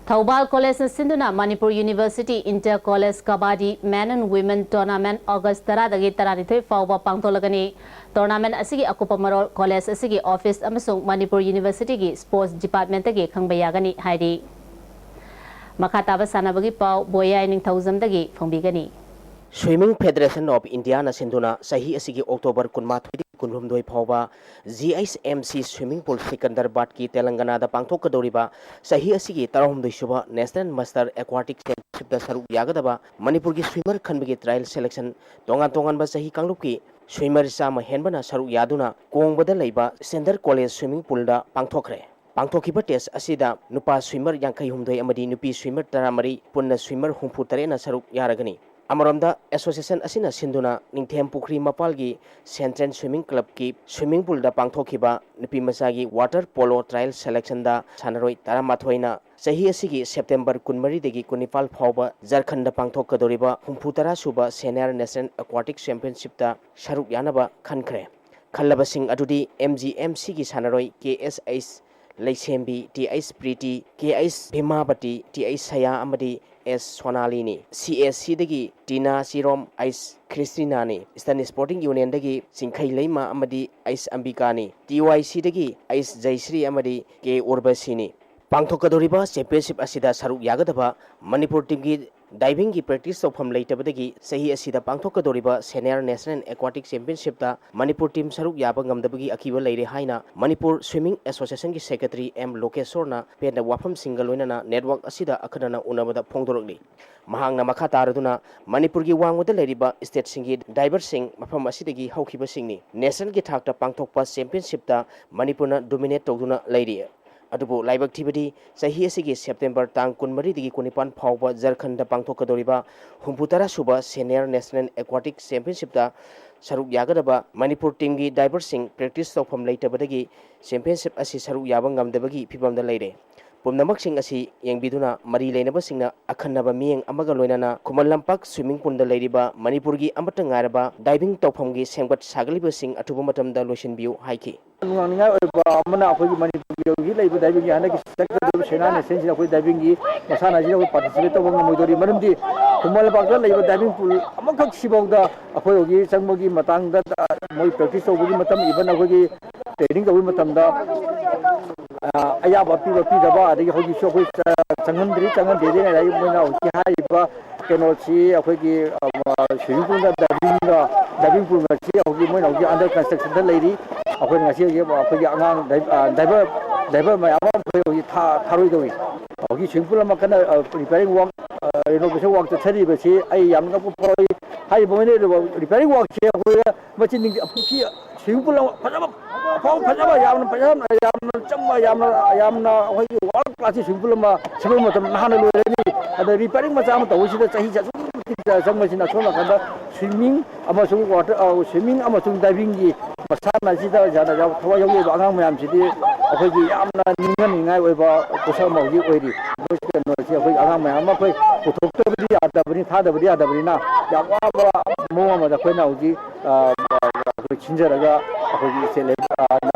ꯊꯧꯕꯥꯜ ꯀꯣꯂꯦꯖꯅ ꯁꯤꯟꯗꯨꯅ Manipur university Inter College Kabaddi Men and Women Tournament August ꯇꯔꯥꯗꯒꯤ ꯇꯔꯥꯅꯤꯊꯣꯏ ꯐꯥꯎꯕ ꯄꯥꯡꯊꯣꯛꯂꯒꯅꯤ꯫ Tournament ꯑꯁꯤꯒꯤ ꯑꯀꯨꯞꯄ ꯃꯔꯣꯜ ꯀꯣꯂꯦꯖ ꯑꯁꯤꯒꯤ office ꯑꯃꯁꯨꯡ ꯃꯅꯤꯄꯨꯔ ꯌꯨꯅꯤꯚꯔꯁꯤꯇꯤꯒꯤ sports departmentꯇꯒꯤ ꯈꯪꯕ ꯌꯥꯒꯅꯤ ꯍꯥꯏꯔꯤ꯫ ꯃꯈꯥ ꯇꯥꯕ ꯁꯥꯟꯅꯕꯒꯤ ꯄꯥꯎ ꯕꯣꯌꯥꯏ ꯅꯤꯡꯊꯧꯖꯝꯗꯒꯤ ꯐꯣꯡꯕꯤꯒꯅꯤ꯫ Swimming Federation of Indiaꯅ ꯁꯤꯟꯗꯨꯅ ꯆꯍꯤ ꯑꯁꯤꯒꯤ October ꯀꯨꯟꯃꯥꯊꯣꯏꯗꯒꯤ ꯀꯨꯟꯍꯨꯝꯗꯣꯏ ꯐꯥꯎꯕ G H M C swimming pool ꯁꯤꯀꯟꯗꯔꯕꯥꯗꯀꯤ ꯇꯦꯂꯪꯒꯅꯥꯗ ꯄꯥꯡꯊꯣꯛꯀꯗꯧꯔꯤꯕ ꯆꯍꯤ ꯑꯁꯤꯒꯤ ꯇꯔꯥꯍꯨꯝꯗꯣꯏ ꯁꯨꯕ National Master Aquatic Championshipꯇ ꯁꯔꯨꯛ ꯌꯥꯒꯗꯕ ꯃꯅꯤꯄꯨꯔꯒꯤ swimmer ꯈꯟꯕꯒꯤ trial selection ꯇꯣꯉꯥꯟ ꯇꯣꯉꯥꯟꯕ ꯆꯍꯤ ꯀꯥꯡꯂꯨꯞꯀꯤ swimmer ꯆꯥꯝꯃ ꯍꯦꯟꯕꯅ ꯁꯔꯨꯛ ꯌꯥꯗꯨꯅ ꯀꯣꯡꯕꯗ ꯂꯩꯕ Center College swimming poolꯗ ꯄꯥꯡꯊꯣꯛꯈ꯭ꯔꯦ꯫ ꯄꯥꯡꯊꯣꯛꯈꯤꯕ test ꯑꯁꯤꯗ ꯅꯨꯄꯥ swimmer ꯌꯥꯡꯈꯩ ꯍꯨꯝꯗꯣꯏ ꯑꯃꯗꯤ ꯅꯨꯄꯤ swimmer ꯇꯔꯥꯃꯔꯤ, ꯄꯨꯟꯅ swimmer ꯍꯨꯝꯐꯨ ꯇꯔꯦꯠꯅ ꯁꯔꯨꯛ ꯌꯥꯔꯒꯅꯤ꯫ ꯑꯃꯔꯣꯝꯗ, association ꯑꯁꯤꯅ ꯁꯤꯟꯗꯨꯅ ꯅꯤꯡꯊꯦꯝ ꯄꯨꯈ꯭ꯔꯤ ꯃꯄꯥꯜꯒꯤ Central Swimming Clubꯀꯤ swimming poolꯗ ꯄꯥꯡꯊꯣꯛꯈꯤꯕ ꯅꯨꯄꯤ ꯃꯆꯥꯒꯤ water polo trial selectionꯗ ꯁꯥꯟꯅꯔꯣꯏ ꯇꯔꯥꯃꯥꯊꯣꯏꯅ ꯆꯍꯤ ꯑꯁꯤꯒꯤ September ꯀꯨꯟꯃꯔꯤꯗꯒꯤ ꯀꯨꯟꯅꯤꯄꯥꯜ ꯐꯥꯎꯕ ꯖꯔꯈꯟꯗ ꯄꯥꯡꯊꯣꯛꯀꯗꯧꯔꯤꯕ ꯍꯨꯝꯐꯨꯇꯔꯥ ꯁꯨꯕ Senior National Aquatic Championshipꯇ ꯁꯔꯨꯛ ꯌꯥꯅꯕ ꯈꯟꯈ꯭ꯔꯦ꯫ ꯈꯜꯂꯕꯁꯤꯡ ꯑꯗꯨꯗꯤ M G M Cꯒꯤ ꯁꯥꯟꯅꯔꯣꯏ K S H ꯂꯩꯁꯦꯝꯕꯤ, T H Preeti, K H ꯚꯤꯃꯥꯕꯇꯤ, T H ꯁꯌꯥ ꯑꯃꯗꯤ S ꯁꯣꯅꯥꯂꯤꯅꯤ꯫ C S Cꯗꯒꯤ ꯇꯤꯅꯥ ꯆꯤꯔꯣꯝ, H ꯈ꯭ꯔꯤꯁꯇꯤꯅꯥꯅꯤ꯫ Eastern Sporting Unionꯗꯒꯤ ꯆꯤꯡꯈꯩ ꯂꯩꯃ ꯑꯃꯗꯤ H ꯑꯝꯕꯤꯀꯥꯅꯤ꯫ T Y Cꯗꯒꯤ H ꯖꯩꯁ꯭ꯔꯤ ꯑꯃꯗꯤ K ꯎꯔꯕꯁꯤꯅꯤ꯫ ꯄꯥꯡꯊꯣꯛꯀꯗꯧꯔꯤꯕ ꯆꯦꯝꯄꯤꯌꯟꯁꯤꯞ ꯑꯁꯤꯗ ꯁꯔꯨꯛ ꯌꯥꯒꯗꯕ ꯃꯅꯤꯄꯨꯔ ꯇꯤꯝꯒꯤ ꯗꯥꯏꯚꯤꯡꯒꯤ ꯄ꯭ꯔꯦꯛꯇꯤꯁ ꯇꯧꯐꯝ ꯂꯩꯇꯕꯗꯒꯤ ꯆꯍꯤ ꯑꯁꯤꯗ ꯄꯥꯡꯊꯣꯛꯀꯗꯧꯔꯤꯕ ꯁꯦꯅꯤꯌꯔ ꯅꯦꯁꯅꯦꯜ ꯑꯦꯀ꯭ꯋꯥꯇꯤꯛ ꯆꯦꯝꯄꯤꯌꯟꯁꯤꯞꯇ ꯃꯅꯤꯄꯨꯔ ꯇꯤꯝ ꯁꯔꯨꯛ ꯌꯥꯕ ꯉꯝꯗꯕꯒꯤ ꯑꯀꯤꯕ ꯂꯩꯔꯦ ꯍꯥꯏꯅ ꯃꯅꯤꯄꯨꯔ ꯁ꯭ꯋꯤꯃꯤꯡ ꯑꯦꯁꯣꯁꯤꯌꯦꯁꯟꯒꯤ ꯁꯦꯀ꯭ꯔꯦꯇꯔꯤ ꯑꯦꯝ ꯂꯣꯀꯦꯁꯣꯔꯅ ꯄꯦꯟꯗꯕ ꯋꯥꯐꯝꯁꯤꯡꯒ ꯂꯣꯏꯅꯅ ꯅꯦꯠꯋꯥꯔꯛ ꯑꯁꯤꯗ ꯑꯈꯟꯅꯅ ꯎꯅꯕꯗ ꯐꯣꯡꯗꯣꯔꯛꯂꯤ꯫ ꯃꯍꯥꯛꯅ ꯃꯈꯥ ꯇꯥꯔꯗꯨꯅ ꯃꯅꯤꯄꯨꯔꯒꯤ ꯋꯥꯡꯃꯗ ꯂꯩꯔꯤꯕ ꯁ꯭ꯇꯦꯠꯁꯤꯡꯒꯤ ꯗꯥꯏꯚꯔꯁꯤꯡ ꯃꯐꯝ ꯑꯁꯤꯗꯒꯤ ꯍꯧꯈꯤꯕꯁꯤꯡꯅꯤ꯫ ꯅꯦꯁꯅꯦꯜꯒꯤ ꯊꯥꯛꯇ ꯄꯥꯡꯊꯣꯛꯄ ꯆꯦꯝꯄꯤꯌꯟꯁꯤꯞꯇ ꯃꯅꯤꯄꯨꯔꯅ ꯗꯣꯃꯤꯅꯦꯠ ꯇꯧꯗꯨꯅ ꯂꯩꯔꯤ꯫ ꯑꯗꯨꯕꯨ ꯂꯥꯏꯕꯛ ꯊꯤꯕꯗꯤ ꯆꯍꯤ ꯑꯁꯤꯒꯤ ꯁꯦꯞꯇꯦꯝꯕꯔ ꯇꯥꯡ ꯀꯨꯟꯃꯔꯤꯗꯒꯤ ꯀꯨꯟꯅꯤꯄꯥꯟ ꯐꯥꯎꯕ ꯖꯔꯈꯟꯗ ꯄꯥꯡꯊꯣꯛꯀꯗꯧꯔꯤꯕ ꯍꯨꯝꯐꯨꯇꯔꯥ ꯁꯨꯕ ꯁꯦꯅꯤꯌꯔ ꯅꯦꯁꯅꯦꯜ ꯑꯦꯀ꯭ꯋꯥꯇꯤꯛ ꯆꯦꯝꯄꯤꯌꯟꯁꯤꯞꯇ ꯁꯔꯨꯛ ꯌꯥꯒꯗꯕ ꯃꯅꯤꯄꯨꯔ ꯇꯤꯝꯒꯤ ꯗꯥꯏꯚꯔꯁꯤꯡ ꯄ꯭ꯔꯦꯛꯇꯤꯁ ꯇꯧꯐꯝ ꯂꯩꯇꯕꯗꯒꯤ ꯆꯦꯝꯄꯤꯌꯟꯁꯤꯞ ꯑꯁꯤ ꯁꯔꯨꯛ ꯌꯥꯕ ꯉꯝꯗꯕꯒꯤ ꯐꯤꯚꯝꯗ ꯂꯩꯔꯦ꯫ ꯄꯨꯝꯅꯃꯛꯁꯤꯡ ꯑꯁꯤ ꯌꯦꯡꯕꯤꯗꯨꯅ ꯃꯔꯤ ꯂꯩꯅꯕꯁꯤꯡꯅ ꯑꯈꯟꯅꯕ ꯃꯤꯠꯌꯦꯡ ꯑꯃꯒ ꯂꯣꯏꯅꯅ ꯈꯨꯃꯟ ꯂꯝꯄꯥꯛ ꯁ꯭ꯋꯤꯃꯤꯡ ꯄꯨꯜꯗ ꯂꯩꯔꯤꯕ ꯃꯅꯤꯄꯨꯔꯒꯤ ꯑꯃꯠꯇ ꯉꯥꯏꯔꯕ ꯗꯥꯏꯚꯤꯡ ꯇꯧꯐꯝꯒꯤ ꯁꯦꯝꯒꯠ ꯁꯥꯒꯠꯂꯤꯕꯁꯤꯡ ꯑꯊꯨꯕ ꯃꯇꯝꯗ ꯂꯣꯏꯁꯤꯟꯕꯤꯌꯨ ꯍꯥꯏꯈꯤ꯫ ꯅꯨꯡꯅꯥꯡꯅꯤꯡꯉꯥꯏ ꯑꯣꯏꯕ ꯑꯃꯅ ꯑꯩꯈꯣꯏꯒꯤ ꯃꯅꯤꯄꯨꯔꯒꯤ ꯍꯧꯖꯤꯛ ꯂꯩꯔꯤꯕ ꯗꯥꯏꯚꯤꯡꯒꯤ ꯍꯟꯗꯛꯀꯤ ꯆꯠꯀꯗꯧꯔꯤꯕ ꯁꯦꯅꯥ ꯅꯦꯁꯅꯦꯜꯁꯤꯗ ꯑꯩꯈꯣꯏ ꯗꯥꯏꯚꯤꯡꯒꯤ ꯃꯁꯥꯟꯅꯁꯤꯗ ꯑꯩꯈꯣꯏ ꯄꯥꯔꯇꯤꯁꯤꯄꯦꯠ ꯇꯧꯕ ꯉꯝꯃꯣꯏꯗꯧꯔꯤ꯫ ꯃꯔꯝꯗꯤ ꯈꯨꯃꯟ ꯂꯝꯄꯥꯛꯇ ꯂꯩꯕ ꯗꯥꯏꯚꯤꯡ ꯄꯨꯜ ꯑꯃꯈꯛ ꯁꯤꯐꯥꯎꯗ ꯑꯩꯈꯣꯏ ꯍꯧꯖꯤꯛ ꯆꯪꯕꯒꯤ ꯃꯇꯥꯡꯗ, ꯑ, ꯃꯣꯏ ꯄ꯭ꯔꯦꯛꯇꯤꯁ ꯇꯧꯕꯒꯤ ꯃꯇꯝ, ꯏꯚꯟ ꯑꯩꯈꯣꯏꯒꯤ ꯇ꯭ꯔꯦꯅꯤꯡ ꯇꯧꯕꯒꯤ ꯃꯇꯝꯗ, ꯑ, ꯑꯌꯥꯕ ꯄꯤꯕ ꯄꯤꯗꯕ, ꯑꯗꯒꯤ ꯍꯧꯖꯤꯛꯁꯨ ꯑꯩꯈꯣꯏ ꯆ-, ꯆꯪꯍꯟꯗ꯭ꯔꯤ, ꯆꯪꯍꯟꯗꯦꯗꯤ ꯉꯁꯥꯏꯒꯤ ꯃꯣꯏꯅ ꯍꯧꯖꯤꯛꯀꯤ ꯍꯥꯏꯔꯤꯕ ꯀꯩꯅꯣꯁꯤ ꯑꯩꯈꯣꯏꯒꯤ, ꯑ, ꯁ꯭ꯋꯤꯃꯤꯡ ꯄꯨꯜꯒ ꯗꯥꯏꯚꯤꯡꯒ, ꯗꯥꯏꯚꯤꯡ ꯄꯨꯜꯒꯁꯤ ꯍꯧꯖꯤꯛ ꯃꯣꯏꯅ ꯍꯧꯖꯤꯛ ꯑꯟꯗꯔ ꯀꯟꯁꯇ꯭ꯔꯛꯁꯟꯗ ꯂꯩꯔꯤ꯫ ꯑꯩꯈꯣꯏ ꯉꯁꯤ ꯍꯧꯖꯤꯛ ꯑꯩꯈꯣꯏꯒꯤ ꯑꯉꯥꯡ ꯗꯥꯏ-, ꯑ, ꯗꯥꯏꯚꯔ, ꯗꯥꯏꯚꯔ ꯃꯌꯥꯝ ꯑꯃ ꯑꯩꯈꯣꯏ ꯍꯧꯖꯤꯛ ꯊꯥ-, ꯊꯥꯔꯣꯏꯗꯧꯔꯤ꯫ ꯍꯧꯖꯤꯛ ꯁ꯭ꯋꯤꯃꯤꯡ ꯄꯨꯜ ꯑꯃ ꯀꯟꯅ, ꯑ, ꯔꯤꯄꯤꯌꯥꯔꯤꯡ ꯋꯥꯔꯛ, ꯑ, ꯔꯤꯅꯣꯚꯦꯁꯟ ꯋꯥꯔꯛ ꯆꯠꯊꯔꯤꯕꯁꯤ ꯑꯩ ꯌꯥꯝꯅ ꯉꯛꯄ ꯐꯥꯎꯏ꯫ ꯍꯥꯏꯔꯤꯕ ꯃꯣꯏꯅ ꯔꯤꯄꯤꯌꯥꯔꯤꯡ ꯋꯥꯔꯛꯁꯦ ꯑꯩꯈꯣꯏ ꯃꯆꯤꯟ ꯅꯤꯡꯊꯤ-, ꯄꯨꯈ꯭ꯔꯤ ꯁ꯭ꯋꯤꯃꯤꯡ ꯄꯨꯜ ꯑꯃ ꯐꯖꯕ, ꯃꯐꯝ ꯐꯖꯕ, ꯌꯥꯝꯅ ꯐꯖꯅ, ꯌꯥꯝꯅ ꯆꯝꯕ, ꯌꯥꯝꯅ, ꯌꯥꯝꯅ ꯑꯩꯈꯣꯏꯒꯤ ꯋꯥꯔꯜ ꯀ꯭ꯂꯥꯁꯀꯤ ꯁ꯭ꯋꯤꯃꯤꯡ ꯄꯨꯜ ꯑꯃ ꯁꯦꯝꯕ ꯃꯇꯝꯗ ꯅꯍꯥꯟꯅ ꯂꯣꯏꯔꯅꯤ꯫ ꯑꯗ ꯔꯤꯄꯤꯌꯥꯔꯤꯡ ꯃꯆꯥ ꯑꯃ ꯇꯧꯕꯁꯤꯗ ꯆꯍꯤꯁꯦ ꯑꯁꯨꯛꯀꯤ ꯃꯇꯤꯛ ꯆꯪꯕꯁꯤꯅ ꯑꯁꯣꯝ ꯅꯥꯀꯟꯗ ꯁ꯭ꯋꯤꯃꯤꯡ ꯑꯃꯁꯨꯡ ꯋꯥꯇꯔ, ꯑ, ꯁ꯭ꯋꯤꯃꯤꯡ ꯑꯃꯁꯨꯡ ꯗꯥꯏꯚꯤꯡꯒꯤ ꯃꯁꯥꯟꯅꯁꯤꯗ ꯌꯥꯝꯅ ꯌꯥꯎ-, ꯊꯋꯥꯏ ꯌꯥꯎꯖꯔꯤꯕ ꯑꯉꯥꯡ ꯃꯌꯥꯝꯁꯤꯗꯤ ꯑꯩꯈꯣꯏꯒꯤ ꯌꯥꯝꯅ ꯅꯤꯡꯍꯟꯅꯤꯡꯉꯥꯏ ꯑꯣꯏꯕ ꯄꯣꯠꯁꯛ ꯑꯃ ꯍꯧꯖꯤꯛ ꯑꯣꯏꯔꯤ꯫ ꯃꯣꯏ ꯀꯩꯅꯣꯁꯤ ꯑꯩꯈꯣꯏ ꯑꯉꯥꯡ ꯃꯌꯥꯝ ꯑꯃ ꯑꯩꯈꯣꯏ ꯄꯨꯊꯣꯛꯇꯕꯗꯤ ꯌꯥꯗꯕꯅꯤ, ꯊꯥꯗꯕꯗꯤ ꯌꯥꯗꯕꯅꯤꯅ ꯌꯥꯝ ꯋꯥꯕ ꯃꯑꯣꯡ ꯑꯃꯗ ꯑꯩꯈꯣꯏꯅ ꯍꯧꯖꯤꯛ ꯑ, ꯑꯩꯈꯣꯏ ꯁꯤꯟꯖꯔꯒ ꯑꯩꯈꯣꯏꯒꯤ ꯁ꯭ꯇꯦꯠ ꯂꯦꯚꯦꯜ, ꯑ,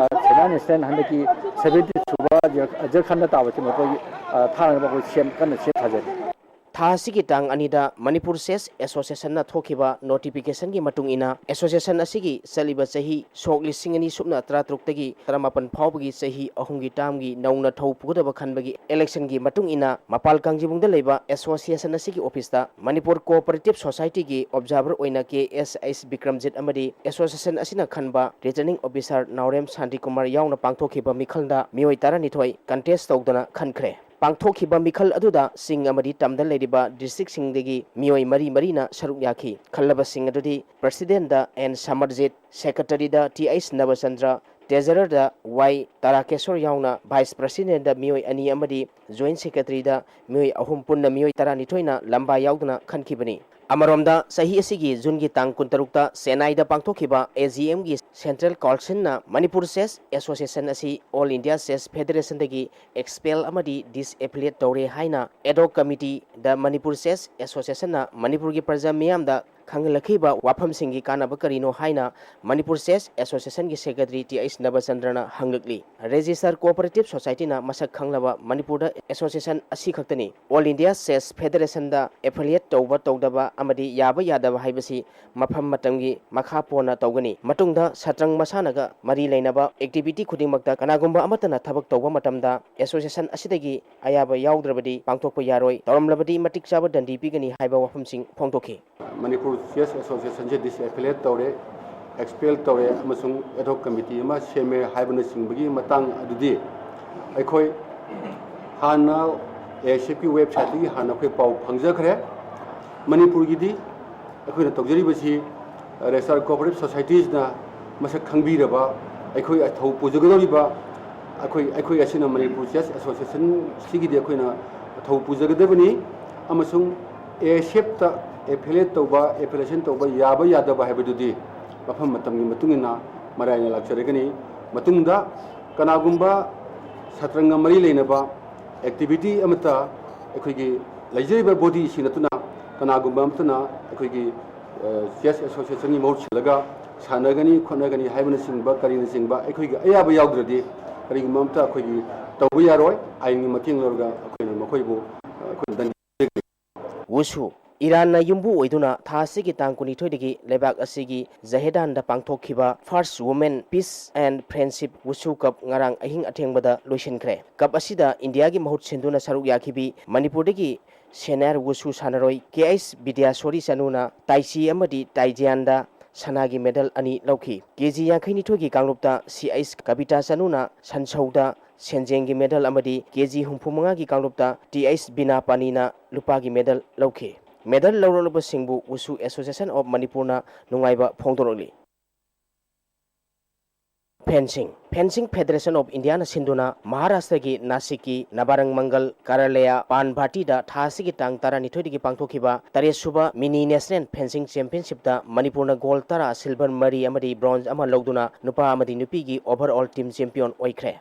ꯁꯦꯅꯥ ꯅꯦꯁꯅꯦꯜ ꯍꯟꯗꯛꯀꯤ ꯁꯚꯦꯟꯇꯤꯟ ꯁꯨꯕ ꯖꯔ-, ꯖꯔꯈꯟꯗ ꯇꯥꯕꯁꯤ ꯃꯈꯣꯏꯒꯤ, ꯑ, ꯊꯥꯅꯅꯕ ꯑꯩꯈꯣꯏ ꯁꯦꯝ, ꯀꯟꯅ ꯁꯦꯝ ꯁꯥꯖꯔꯤ꯫ ꯊꯥ ꯑꯁꯤꯒꯤ ꯇꯥꯡ ꯑꯅꯤꯗ ꯃꯅꯤꯄꯨꯔ ꯆꯦꯁ ꯑꯦꯁꯣꯁꯤꯌꯦꯁꯟꯅ ꯊꯣꯛꯈꯤꯕ ꯅꯣꯇꯤꯐꯤꯀꯦꯁꯟꯒꯤ ꯃꯇꯨꯡ ꯏꯟꯅ, ꯑꯦꯁꯣꯁꯤꯌꯦꯁꯟ ꯑꯁꯤꯒꯤ ꯆꯠꯂꯤꯕ ꯆꯍꯤ ꯁꯣꯛ ꯂꯤꯁꯤꯡ ꯑꯅꯤ ꯁꯨꯞꯅ ꯇꯔꯥꯇꯔꯨꯛꯇꯒꯤ ꯇꯔꯥꯃꯥꯄꯟ ꯐꯥꯎꯕꯒꯤ ꯆꯍꯤ ꯑꯍꯨꯝꯒꯤ ꯇꯥꯝꯒꯤ ꯅꯧꯅ ꯊꯧ ꯄꯨꯒꯗꯕ ꯈꯟꯕꯒꯤ ꯏꯂꯦꯛꯁꯟꯒꯤ ꯃꯇꯨꯡ ꯏꯟꯅ, ꯃꯄꯥꯜ ꯀꯥꯡꯖꯤꯕꯨꯡꯗ ꯂꯩꯕ ꯑꯦꯁꯣꯁꯤꯌꯦꯁꯟ ꯑꯁꯤꯒꯤ ꯑꯣꯐꯤꯁꯇ ꯃꯅꯤꯄꯨꯔ ꯀꯣꯑꯣꯄꯔꯦꯇꯤꯚ ꯁꯣꯁꯥꯏꯇꯤꯒꯤ ꯑꯣꯕꯖꯥꯔꯚꯔ ꯑꯣꯏꯅ ꯀꯦ ꯑꯦꯁ ꯑꯩꯆ ꯕꯤꯀ꯭ꯔꯝꯖꯤꯠ ꯑꯃꯗꯤ ꯑꯦꯁꯣꯁꯤꯌꯦꯁꯟ ꯑꯁꯤꯅ ꯈꯟꯕ ꯔꯤꯇꯔꯅꯤꯡ ꯑꯣꯐꯤꯁꯥꯔ ꯅꯥꯎꯔꯦꯝ ꯁꯥꯟꯇꯤꯀꯨꯃꯥꯔ ꯌꯥꯎꯅ ꯄꯥꯡꯊꯣꯛꯈꯤꯕ ꯃꯤꯈꯜꯗ ꯃꯤꯑꯣꯏ ꯇꯔꯥꯅꯤꯊꯣꯏ ꯀꯟꯇꯦꯁ ꯇꯧꯗꯨꯅ ꯈꯟꯈ꯭ꯔꯦ꯫ ꯄꯥꯡꯊꯣꯛꯈꯤꯕ ꯃꯤꯈꯜ ꯑꯗꯨꯗ ꯆꯤꯡ ꯑꯃꯗꯤ ꯇꯝꯗ ꯂꯩꯔꯤꯕ ꯗꯤꯁꯇ꯭ꯔꯤꯛꯁꯤꯡꯗꯒꯤ ꯃꯤꯑꯣꯏ ꯃꯔꯤ ꯃꯔꯤꯅ ꯁꯔꯨꯛ ꯌꯥꯈꯤ꯫ ꯈꯜꯂꯕꯁꯤꯡ ꯑꯗꯨꯗꯤ ꯄ꯭ꯔꯁꯤꯗꯦꯟꯗ ꯑꯦꯟ ꯁꯃꯔꯖꯤꯠ, ꯁꯦꯀ꯭ꯔꯦꯇꯔꯤꯗ ꯇꯤ ꯑꯩꯆ ꯅꯕꯆꯟꯗ꯭ꯔ, ꯇ꯭ꯔꯦꯖꯔꯔꯗ ꯋꯥꯏ ꯇꯥꯔꯥꯀꯦꯁꯣꯔ ꯌꯥꯎꯅ ꯚꯥꯏꯁ ꯄ꯭ꯔꯁꯤꯗꯦꯟꯗ ꯃꯤꯑꯣꯏ ꯑꯅꯤ ꯑꯃꯗꯤ ꯖꯣꯏꯟꯠ ꯁꯦꯀ꯭ꯔꯦꯇꯔꯤꯗ ꯃꯤꯑꯣꯏ ꯑꯍꯨꯝ, ꯄꯨꯟꯅ ꯃꯤꯑꯣꯏ ꯇꯔꯥꯅꯤꯊꯣꯏꯅ ꯂꯝꯕꯥ ꯌꯥꯎꯗꯨꯅ ꯈꯟꯈꯤꯕꯅꯤ꯫ ꯑꯃꯔꯣꯝꯗ, ꯆꯍꯤ ꯑꯁꯤꯒꯤ ꯖꯨꯟꯒꯤ ꯇꯥꯡ ꯀꯨꯟꯇꯔꯨꯛꯇ ꯆꯦꯟꯅꯥꯏꯗ ꯄꯥꯡꯊꯣꯛꯈꯤꯕ ꯑꯦ ꯖꯤ ꯑꯦꯝꯒꯤ ꯁꯦꯟꯇ꯭ꯔꯦꯜ ꯀꯥꯎꯟꯁꯤꯜꯅ ꯃꯅꯤꯄꯨꯔ ꯆꯦꯁ ꯑꯦꯁꯣꯁꯤꯌꯦꯁꯟ ꯑꯁꯤ ꯑꯣꯜ ꯏꯟꯗꯤꯌꯥ ꯆꯦꯁ ꯐꯦꯗꯔꯦꯁꯟꯗꯒꯤ ꯑꯦꯛꯁꯄꯦꯜ ꯑꯃꯗꯤ ꯗꯤꯁꯑꯦꯐꯤꯂꯤꯌꯦꯠ ꯇꯧꯔꯦ ꯍꯥꯏꯅ ꯑꯦꯗ ꯍꯣꯛ ꯀꯃꯤꯇꯤꯗ ꯃꯅꯤꯄꯨꯔ ꯆꯦꯁ ꯑꯦꯁꯣꯁꯤꯌꯦꯁꯟꯅ ꯃꯅꯤꯄꯨꯔꯒꯤ ꯄ꯭ꯔꯖꯥ ꯃꯤꯌꯥꯝꯗ ꯈꯪꯍꯜꯂꯛꯈꯤꯕ ꯋꯥꯐꯝꯁꯤꯡꯒꯤ ꯀꯥꯟꯅꯕ ꯀꯔꯤꯅꯣ ꯍꯥꯏꯅ ꯃꯅꯤꯄꯨꯔ ꯆꯦꯁ ꯑꯦꯁꯣꯁꯤꯌꯦꯁꯟꯒꯤ ꯁꯦꯀ꯭ꯔꯦꯇꯔꯤ ꯇꯤ ꯑꯩꯆ ꯅꯕꯆꯟꯗ꯭ꯔꯅ ꯍꯪꯂꯛꯂꯤ꯫ ꯔꯦꯖꯤꯁꯇꯔ ꯀꯣꯑꯣꯄꯔꯦꯇꯤꯚ ꯁꯣꯁꯥꯏꯇꯤꯅ ꯃꯁꯛ ꯈꯪꯂꯕ ꯃꯅꯤꯄꯨꯔꯗ ꯑꯦꯁꯣꯁꯤꯌꯦꯁꯟ ꯑꯁꯤꯈꯛꯇꯅꯤ꯫ ꯑꯣꯜ ꯏꯟꯗꯤꯌꯥ ꯆꯦꯁ ꯐꯦꯗꯔꯦꯁꯟꯗ ꯑꯦꯐꯤꯂꯤꯌꯦꯠ ꯇꯧꯕ ꯇꯧꯗꯕ ꯑꯃꯗꯤ ꯌꯥꯕ ꯌꯥꯗꯕ ꯍꯥꯏꯕꯁꯤ ꯃꯐꯝ ꯃꯇꯝꯒꯤ ꯃꯈꯥ ꯄꯣꯟꯅ ꯇꯧꯒꯅꯤ꯫ ꯃꯇꯨꯡꯗ ꯁꯇ꯭ꯔꯪ ꯃꯁꯥꯟꯅꯒ ꯃꯔꯤ ꯂꯩꯅꯕ ꯑꯦꯛꯇꯤꯚꯤꯇꯤ ꯈꯨꯗꯤꯡꯃꯛꯇ ꯀꯅꯥꯒꯨꯝꯕ ꯑꯃꯠꯇꯅ ꯊꯕꯛ ꯇꯧꯕ ꯃꯇꯝꯗ ꯑꯦꯁꯣꯁꯤꯌꯦꯁꯟ ꯑꯁꯤꯗꯒꯤ ꯑꯌꯥꯕ ꯌꯥꯎꯗ꯭ꯔꯕꯗꯤ ꯄꯥꯡꯊꯣꯛꯄ ꯌꯥꯔꯣꯏ꯫ ꯇꯧꯔꯝꯂꯕꯗꯤ ꯃꯇꯤꯛ ꯆꯥꯕ ꯗꯟꯗꯤ ꯄꯤꯒꯅꯤ ꯍꯥꯏꯕ ꯋꯥꯐꯝꯁꯤꯡ ꯐꯣꯡꯗꯣꯛꯈꯤ꯫ ꯃꯅꯤꯄꯨꯔ ꯆꯦꯁ ꯑꯦꯁꯣꯁꯤꯌꯦꯁꯟꯁꯦ ꯗꯤꯁꯑꯦꯐꯤꯂꯤꯌꯦꯠ ꯇꯧꯔꯦ, ꯑꯦꯛꯁꯄꯦꯜ ꯇꯧꯔꯦ ꯑꯃꯁꯨꯡ ꯑꯦꯗ ꯍꯣꯛ ꯀꯃꯤꯇꯤ ꯑꯃ ꯁꯦꯝꯃꯦ ꯍꯥꯏꯕꯅꯆꯤꯡꯕꯒꯤ ꯃꯇꯥꯡ ꯑꯗꯨꯗꯤ ꯑꯩꯈꯣꯏ ꯍꯥꯟꯅ ꯑꯦ ꯑꯥꯏ ꯁꯤ ꯑꯦꯐꯀꯤ ꯋꯦꯕꯁꯥꯏꯠꯇꯒꯤ ꯍꯥꯟꯅ ꯑꯩꯈꯣꯏ ꯄꯥꯎ ꯐꯪꯖꯈ꯭ꯔꯦ꯫ ꯃꯅꯤꯄꯨꯔꯒꯤꯗꯤ ꯑꯩꯈꯣꯏꯅ ꯇꯧꯖꯔꯤꯕꯁꯤ ꯔꯦꯖꯤꯁꯇꯔ ꯀꯣꯑꯣꯄꯔꯦꯇꯤꯚ ꯁꯣꯁꯥꯏꯇꯤꯁꯅ ꯃꯁꯛ ꯈꯪꯕꯤꯔꯕ, ꯑꯩꯈꯣꯏ ꯑꯊꯧ ꯄꯨꯖꯒꯗꯧꯔꯤꯕ, ꯑꯩꯈꯣꯏ, ꯑꯩꯈꯣꯏ ꯑꯁꯤꯅ ꯃꯅꯤꯄꯨꯔ ꯆꯦꯁ ꯑꯦꯁꯣꯁꯤꯌꯦꯁꯟꯁꯤꯒꯤꯗꯤ ꯑꯩꯈꯣꯏꯅ ꯑꯊꯧ ꯄꯨꯖꯒꯗꯕꯅꯤ ꯑꯃꯁꯨꯡ ꯑꯦ ꯑꯥꯏ ꯁꯤ ꯑꯦꯐꯇ ꯑꯦꯐꯤꯂꯤꯌꯦꯠ ꯇꯧꯕ, ꯑꯦꯐꯤꯂꯤꯌꯦꯁꯟ ꯇꯧꯕ ꯌꯥꯕ ꯌꯥꯗꯕ ꯍꯥꯏꯕꯗꯨꯗꯤ ꯃꯐꯝ ꯃꯇꯝꯒꯤ ꯃꯇꯨꯡ ꯏꯟꯅ ꯃꯔꯥꯏꯅ ꯂꯥꯛꯆꯔꯒꯅꯤ꯫ ꯃꯇꯨꯡꯗ ꯀꯅꯥꯒꯨꯝꯕ ꯁꯇ꯭ꯔꯪꯒ ꯃꯔꯤ ꯂꯩꯅꯕ ꯑꯦꯛꯇꯤꯚꯤꯇꯤ ꯑꯃꯠꯇ ꯑꯩꯈꯣꯏꯒꯤ ꯂꯩꯖꯔꯤꯕ ꯕꯣꯗꯤꯁꯤꯡ ꯑꯗꯨꯅ ꯀꯅꯥꯒꯨꯝꯕ ꯑꯃꯠꯇꯅ ꯑꯩꯈꯣꯏꯒꯤ, ꯑ, ꯆꯦꯁ ꯑꯦꯁꯣꯁꯤꯌꯦꯁꯟꯒꯤ ꯃꯍꯨꯠ ꯁꯤꯜꯂꯒ ꯁꯥꯟꯅꯒꯅꯤ, ꯈꯣꯠꯅꯒꯅꯤ ꯍꯥꯏꯕꯅꯆꯤꯡꯕ, ꯀꯔꯤꯅꯆꯤꯡꯕ ꯑꯩꯈꯣꯏꯒꯤ ꯑꯌꯥꯕ ꯌꯥꯎꯗ꯭ꯔꯗꯤ ꯀꯔꯤꯒꯨꯝꯕ ꯑꯃꯠꯇ ꯑꯩꯈꯣꯏꯒꯤ ꯇꯧꯕ ꯌꯥꯔꯣꯏ꯫ ꯑꯥꯏꯟꯒꯤ ꯃꯇꯦꯡ ꯂꯧꯔꯒ ꯑꯩꯈꯣꯏꯅ ꯃꯈꯣꯏꯕꯨ, ꯑ, ꯑꯩꯈꯣꯏꯅ ꯗꯟꯗꯤ ꯋꯨꯁꯨ꯫ ꯏꯔꯥꯟꯅ ꯌꯨꯝꯕꯨ ꯑꯣꯏꯗꯨꯅ ꯊꯥ ꯑꯁꯤꯒꯤ ꯇꯥꯡ ꯀꯨꯟꯅꯤꯊꯣꯏꯗꯒꯤ ꯂꯩꯕꯥꯛ ꯑꯁꯤꯒꯤ ꯖꯍꯦꯗꯥꯟꯗ ꯄꯥꯡꯊꯣꯛꯈꯤꯕ First Women Peace and Friendship Wushu Cup ꯉꯔꯥꯡ ꯑꯍꯤꯡ ꯑꯊꯦꯡꯕꯗ ꯂꯣꯏꯁꯤꯟꯈ꯭ꯔꯦ꯫ ꯀꯞ ꯑꯁꯤꯗ ꯏꯟꯗꯤꯌꯥꯒꯤ ꯃꯍꯨꯠ ꯁꯤꯟꯗꯨꯅ ꯁꯔꯨꯛ ꯌꯥꯈꯤꯕꯤ ꯃꯅꯤꯄꯨꯔꯗꯒꯤ ꯁꯦꯅꯤꯌꯔ ꯋꯨꯁꯨ ꯁꯥꯟꯅꯔꯣꯏ ꯀꯦ ꯑꯩꯆ ꯕꯤꯗ꯭ꯌꯥꯁꯣꯔꯤ ꯆꯅꯨꯅ ꯇꯥꯏꯆꯤ ꯑꯃꯗꯤ ꯇꯥꯏꯖꯤꯌꯥꯟꯗ ꯁꯅꯥꯒꯤ ꯃꯦꯗꯜ ꯑꯅꯤ ꯂꯧꯈꯤ꯫ ꯀꯦ ꯖꯤ ꯌꯥꯡꯈꯩꯅꯤꯊꯣꯏꯒꯤ ꯀꯥꯡꯂꯨꯞꯇ ꯁꯤ ꯑꯩꯆ ꯀꯕꯤꯇꯥ ꯆꯅꯨꯅ ꯁꯟꯁꯧꯗ ꯁꯦꯟꯖꯦꯡꯒꯤ ꯃꯦꯗꯜ ꯑꯃꯗꯤ ꯀꯦ ꯖꯤ ꯍꯨꯝꯐꯨꯃꯉꯥꯒꯤ ꯀꯥꯡꯂꯨꯞꯇ ꯇꯤ ꯑꯩꯆ ꯕꯤꯅꯥ ꯄꯥꯅꯤꯅ ꯂꯨꯄꯥꯒꯤ ꯃꯦꯗꯜ ꯂꯧꯈꯤ꯫ ꯃꯦꯗꯜ ꯂꯧꯔꯛꯂꯕꯁꯤꯡꯕꯨ ꯋꯨꯁꯨ Association of ꯃꯅꯤꯄꯨꯔꯅ ꯅꯨꯡꯉꯥꯏꯕ ꯐꯣꯡꯗꯣꯔꯛꯂꯤ꯫ ꯐꯦꯟꯁꯤꯡ꯫ Fencing Federation of Indiaꯅ ꯁꯤꯟꯗꯨꯅ ꯃꯍꯥꯔꯥꯁꯇ꯭ꯔꯒꯤ ꯅꯥꯁꯤꯛꯀꯤ ꯅꯕꯥꯔꯪ ꯃꯪꯒꯜ ꯀꯥꯔꯥꯂꯌꯥ ꯄꯥꯟ ꯚꯥꯇꯤꯗ ꯊꯥ ꯑꯁꯤꯒꯤ ꯇꯥꯡ ꯇꯔꯥꯅꯤꯊꯣꯏꯗꯒꯤ ꯄꯥꯡꯊꯣꯛꯈꯤꯕ ꯇꯔꯦꯠ ꯁꯨꯕ Mini National Fencing Championshipꯇ ꯃꯅꯤꯄꯨꯔꯅ ꯒꯣꯜ ꯇꯔꯥ, ꯁꯤꯜꯚꯔ ꯃꯔꯤ ꯑꯃꯗꯤ ꯕ꯭ꯔꯣꯟꯖ ꯑꯃ ꯂꯧꯗꯨꯅ ꯅꯨꯄꯥ ꯑꯃꯗꯤ ꯅꯨꯄꯤꯒꯤ overall team champion ꯑꯣꯏꯈ꯭ꯔꯦ꯫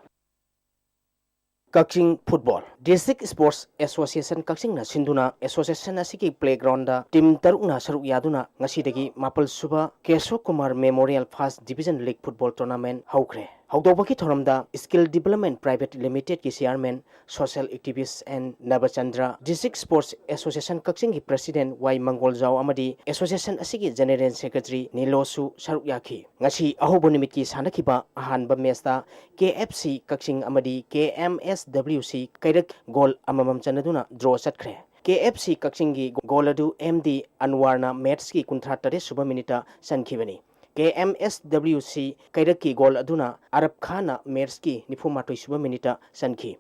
ꯀꯛꯆꯤꯡ ꯐꯨꯠꯕꯣꯜ꯫ District Sports Association ꯀꯛꯆꯤꯡꯅ ꯁꯤꯟꯗꯨꯅ association ꯑꯁꯤꯒꯤ playgroundꯗ team ꯇꯔꯨꯛꯅ ꯁꯔꯨꯛ ꯌꯥꯗꯨꯅ ꯉꯁꯤꯗꯒꯤ ꯃꯥꯄꯜ ꯁꯨꯕ ꯀꯦꯁꯣ Kumar Memorial First Division League Football Tournament ꯍꯧꯈ꯭ꯔꯦ꯫ ꯍꯧꯗꯣꯛꯄꯒꯤ ꯊꯧꯔꯝꯗ Skill Development Private Limitedꯀꯤ chairman, social activist N ꯅꯕꯆꯟꯗ꯭ꯔ, District Sports Association ꯀꯛꯆꯤꯡꯒꯤ president ꯋꯥꯏ ꯃꯪꯒꯣꯜꯖꯥꯎ ꯑꯃꯗꯤ association ꯑꯁꯤꯒꯤ general secretary ꯅꯤꯂꯣꯁꯨ ꯁꯔꯨꯛ ꯌꯥꯈꯤ꯫ ꯉꯁꯤ ꯑꯍꯧꯕ ꯅꯨꯃꯤꯠꯀꯤ ꯁꯥꯟꯅꯈꯤꯕ ꯑꯍꯥꯟꯕ matchꯇ ꯀꯦ ꯑꯦꯐ ꯁꯤ ꯀꯛꯆꯤꯡ ꯑꯃꯗꯤ ꯀꯦ ꯑꯦꯝ ꯑꯦꯁ ꯗꯕ꯭ꯂꯤꯎ ꯁꯤ ꯀꯩꯔꯛ ꯒꯣꯜ ꯑꯃꯃꯝ ꯆꯟꯅꯗꯨꯅ draw ꯆꯠꯈ꯭ꯔꯦ꯫ ꯀꯦ ꯑꯦꯐ ꯁꯤ ꯀꯛꯆꯤꯡꯒꯤ ꯒꯣꯜ ꯑꯗꯨ ꯑꯦꯝ ꯗꯤ ꯑꯟꯋꯥꯔꯅ matchꯀꯤ ꯀꯨꯟꯊ꯭ꯔꯥ ꯇꯔꯦꯠ ꯁꯨꯕ minuteꯇ ꯆꯟꯈꯤꯕꯅꯤ꯫ ꯀꯦ ꯑꯦꯝ ꯑꯦꯁ ꯗꯕ꯭ꯂꯤꯎ ꯁꯤ ꯀꯩꯔꯛꯀꯤ ꯒꯣꯜ ꯑꯗꯨꯅ ꯑꯔꯕ ꯈꯥꯟꯅ matchꯀꯤ ꯅꯤꯐꯨ ꯃꯥꯊꯣꯏ ꯁꯨꯕ minuteꯇ ꯆꯟꯈꯤ꯫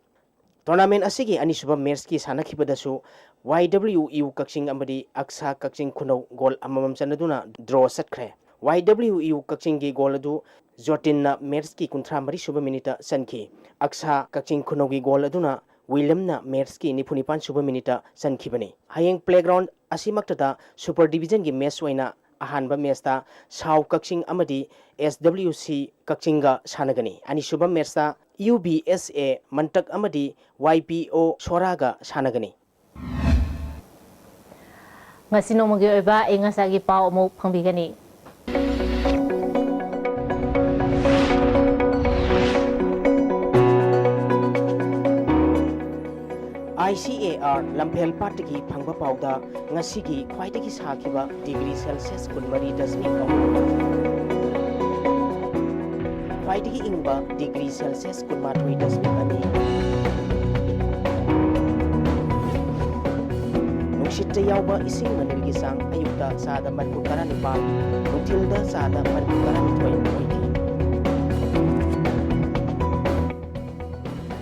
Tournament ꯑꯁꯤꯒꯤ ꯑꯅꯤꯁꯨꯕ matchꯀꯤ ꯁꯥꯟꯅꯈꯤꯕꯗꯁꯨ ꯋꯥꯏ ꯗꯕ꯭ꯂꯤꯎ ꯌꯨ ꯀꯛꯆꯤꯡ ꯑꯃꯗꯤ ꯑꯛꯁꯥ ꯀꯛꯆꯤꯡ ꯈꯨꯅꯧ ꯒꯣꯜ ꯑꯃꯃꯝ ꯆꯟꯅꯗꯨꯅ draw ꯆꯠꯈ꯭ꯔꯦ꯫ ꯋꯥꯏ ꯗꯕ꯭ꯂꯤꯎ ꯌꯨ ꯀꯛꯆꯤꯡꯒꯤ ꯒꯣꯜ ꯑꯗꯨ ꯖꯣꯇꯤꯟꯅ matchꯀꯤ ꯀꯨꯟꯊ꯭ꯔꯥ ꯃꯔꯤ ꯁꯨꯕ minuteꯇ ꯆꯟꯈꯤ꯫ ꯑꯛꯁꯥ ꯀꯛꯆꯤꯡ ꯈꯨꯅꯧꯒꯤ ꯒꯣꯜ ꯑꯗꯨꯅ ꯋꯤꯂꯤꯌꯝꯅ matchꯀꯤ ꯅꯤꯐꯨ ꯅꯤꯄꯥꯟ ꯁꯨꯕ minuteꯇ ꯆꯟꯈꯤꯕꯅꯤ꯫ ꯍꯌꯦꯡ playground ꯑꯁꯤꯃꯛꯇꯗ Super Divisionꯒꯤ match ꯑꯣꯏꯅ ꯑꯍꯥꯟꯕ matchꯇ ꯁꯥꯎ ꯀꯛꯆꯤꯡ ꯑꯃꯗꯤ ꯑꯦꯁ ꯗꯕ꯭ꯂꯤꯎ ꯁꯤ ꯀꯛꯆꯤꯡꯒ ꯁꯥꯟꯅꯒꯅꯤ꯫ ꯑꯅꯤꯁꯨꯕ matchꯇ ꯌꯨ ꯕꯤ ꯑꯦꯁ ꯑꯦ ꯃꯟꯇꯛ ꯑꯃꯗꯤ ꯋꯥꯏ ꯄꯤ ꯑꯣ ꯁꯣꯔꯥꯒ ꯁꯥꯟꯅꯒꯅꯤ꯫ ꯉꯁꯤ ꯅꯣꯡꯃꯒꯤ ꯑꯣꯏꯕ ꯑꯏꯪ ꯑꯁꯥꯒꯤ ꯄꯥꯎ ꯑꯃꯨꯛ ꯐꯪꯕꯤꯒꯅꯤ꯫ ꯑꯥꯏ ꯁꯤ ꯑꯦ ꯂꯝꯐꯦꯜ ꯄꯥꯠꯇꯒꯤ ꯐꯪꯕ ꯄꯥꯎꯗ ꯉꯁꯤꯒꯤ ꯈ꯭ꯋꯥꯏꯗꯒꯤ ꯁꯥꯈꯤꯕ ꯗꯤꯒ꯭ꯔꯤ ꯁꯦꯜꯁꯤꯌꯁ ꯀꯨꯟꯃꯔꯤ ꯗꯁꯃꯤꯛ ꯑꯍꯨꯝ, ꯈ꯭ꯋꯥꯏꯗꯒꯤ ꯏꯪꯕ ꯗꯤꯒ꯭ꯔꯤ ꯁꯦꯜꯁꯤꯌꯁ ꯀꯨꯟꯃꯥꯊꯣꯏ ꯗꯁꯃꯤꯛ ꯑꯅꯤ, ꯅꯨꯡꯁꯤꯠꯇ ꯌꯥꯎꯕ ꯏꯁꯤꯡ ꯃꯅꯤꯜꯒꯤ ꯆꯥꯡ ꯑꯌꯨꯛꯇ ꯆꯥꯗ ꯃꯔꯤꯐꯨ ꯇꯔꯥꯅꯤꯄꯥꯜ, ꯅꯨꯡꯊꯤꯜꯗ ꯆꯥꯗ ꯃꯔꯤꯐꯨ ꯇꯔꯥꯅꯤꯊꯣꯏ ꯑꯣꯏꯈꯤ꯫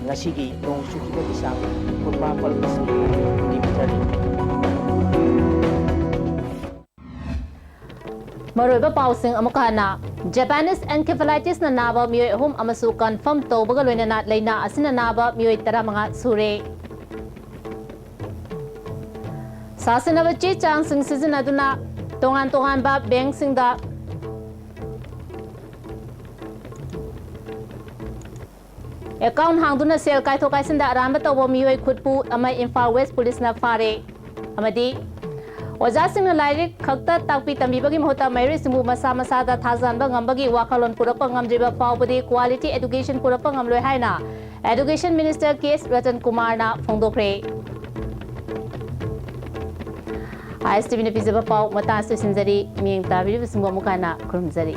ꯉꯁꯤꯒꯤ ꯅꯣꯡ ꯆꯨꯈꯤꯕꯒꯤ ꯆꯥꯡ ꯀꯨꯟꯃꯥꯄꯜ ꯗꯁꯃꯤꯛ ꯃꯤꯂꯤꯃꯤꯇꯔꯅꯤ꯫ ꯃꯔꯨꯑꯣꯏꯕ ꯄꯥꯎꯁꯤꯡ ꯑꯃꯨꯛꯀ ꯍꯟꯅ꯫ Japanese encephalitis ꯅ ꯅꯥꯕ ꯃꯤꯑꯣꯏ ꯑꯍꯨꯝ ꯑꯃꯁꯨ confirm ꯇꯧꯕꯒ ꯂꯣꯏꯅꯅ ꯂꯥꯏꯅꯥ ꯑꯁꯤꯅ ꯅꯥꯕ ꯃꯤꯑꯣꯏ ꯇꯔꯥꯃꯉꯥ ꯁꯨꯔꯦ꯫ ꯁꯥꯁꯤꯟꯅꯕ ꯆꯦ ꯆꯥꯡꯁꯤꯡ ꯁꯤꯖꯤꯟꯅꯗꯨꯅ ꯇꯣꯉꯥꯟ ꯇꯣꯉꯥꯟꯕ bank ꯁꯤꯡꯗ account ꯍꯥꯡꯗꯨꯅ ꯁꯦꯜ ꯀꯥꯏꯊꯣꯛ ꯀꯥꯏꯁꯤꯟꯗ ꯑꯔꯥꯟꯕ ꯇꯧꯕ ꯃꯤꯑꯣꯏ ꯈꯨꯠꯄꯨ ꯑꯃ ꯏꯝꯐꯥꯜ West Police ꯅ ꯐꯥꯔꯦ꯫ ꯑꯃꯗꯤ ꯑꯣꯖꯥꯁꯤꯡꯅ ꯂꯥꯏꯔꯤꯛ ꯈꯛꯇ ꯇꯥꯛꯄꯤ ꯇꯝꯕꯤꯕꯒꯤ ꯃꯍꯨꯠꯇ ꯃꯍꯩꯔꯣꯏꯁꯤꯡꯕꯨ ꯃꯁꯥ ꯃꯁꯥꯗ ꯊꯥꯖꯍꯟꯕ ꯉꯝꯕꯒꯤ ꯋꯥꯈꯜꯂꯣꯟ ꯄꯨꯔꯛꯄ ꯉꯝꯗ꯭ꯔꯤꯕ ꯐꯥꯎꯕꯗꯤ quality education ꯄꯨꯔꯛꯄ ꯉꯝꯂꯣꯏ ꯍꯥꯏꯅ Education Minister ꯀꯦ ꯑꯦꯁ ꯔꯇꯟ ꯀꯨꯃꯥꯔꯅ ꯐꯣꯡꯗꯣꯛꯈ꯭ꯔꯦ꯫ ꯑꯥꯏ ꯑꯦꯁ ꯇꯤ ꯚꯤꯅ ꯄꯤꯖꯕ ꯄꯥꯎ ꯃꯇꯥꯡ ꯑꯁꯤꯗ ꯂꯣꯏꯁꯤꯟꯖꯔꯤ꯫ ꯃꯤꯠꯌꯦꯡ ꯇꯥꯕꯤꯔꯤꯕꯁꯤꯡꯕꯨ ꯑꯃꯨꯛ ꯍꯟꯅ ꯈꯨꯔꯨꯝꯖꯔꯤ꯫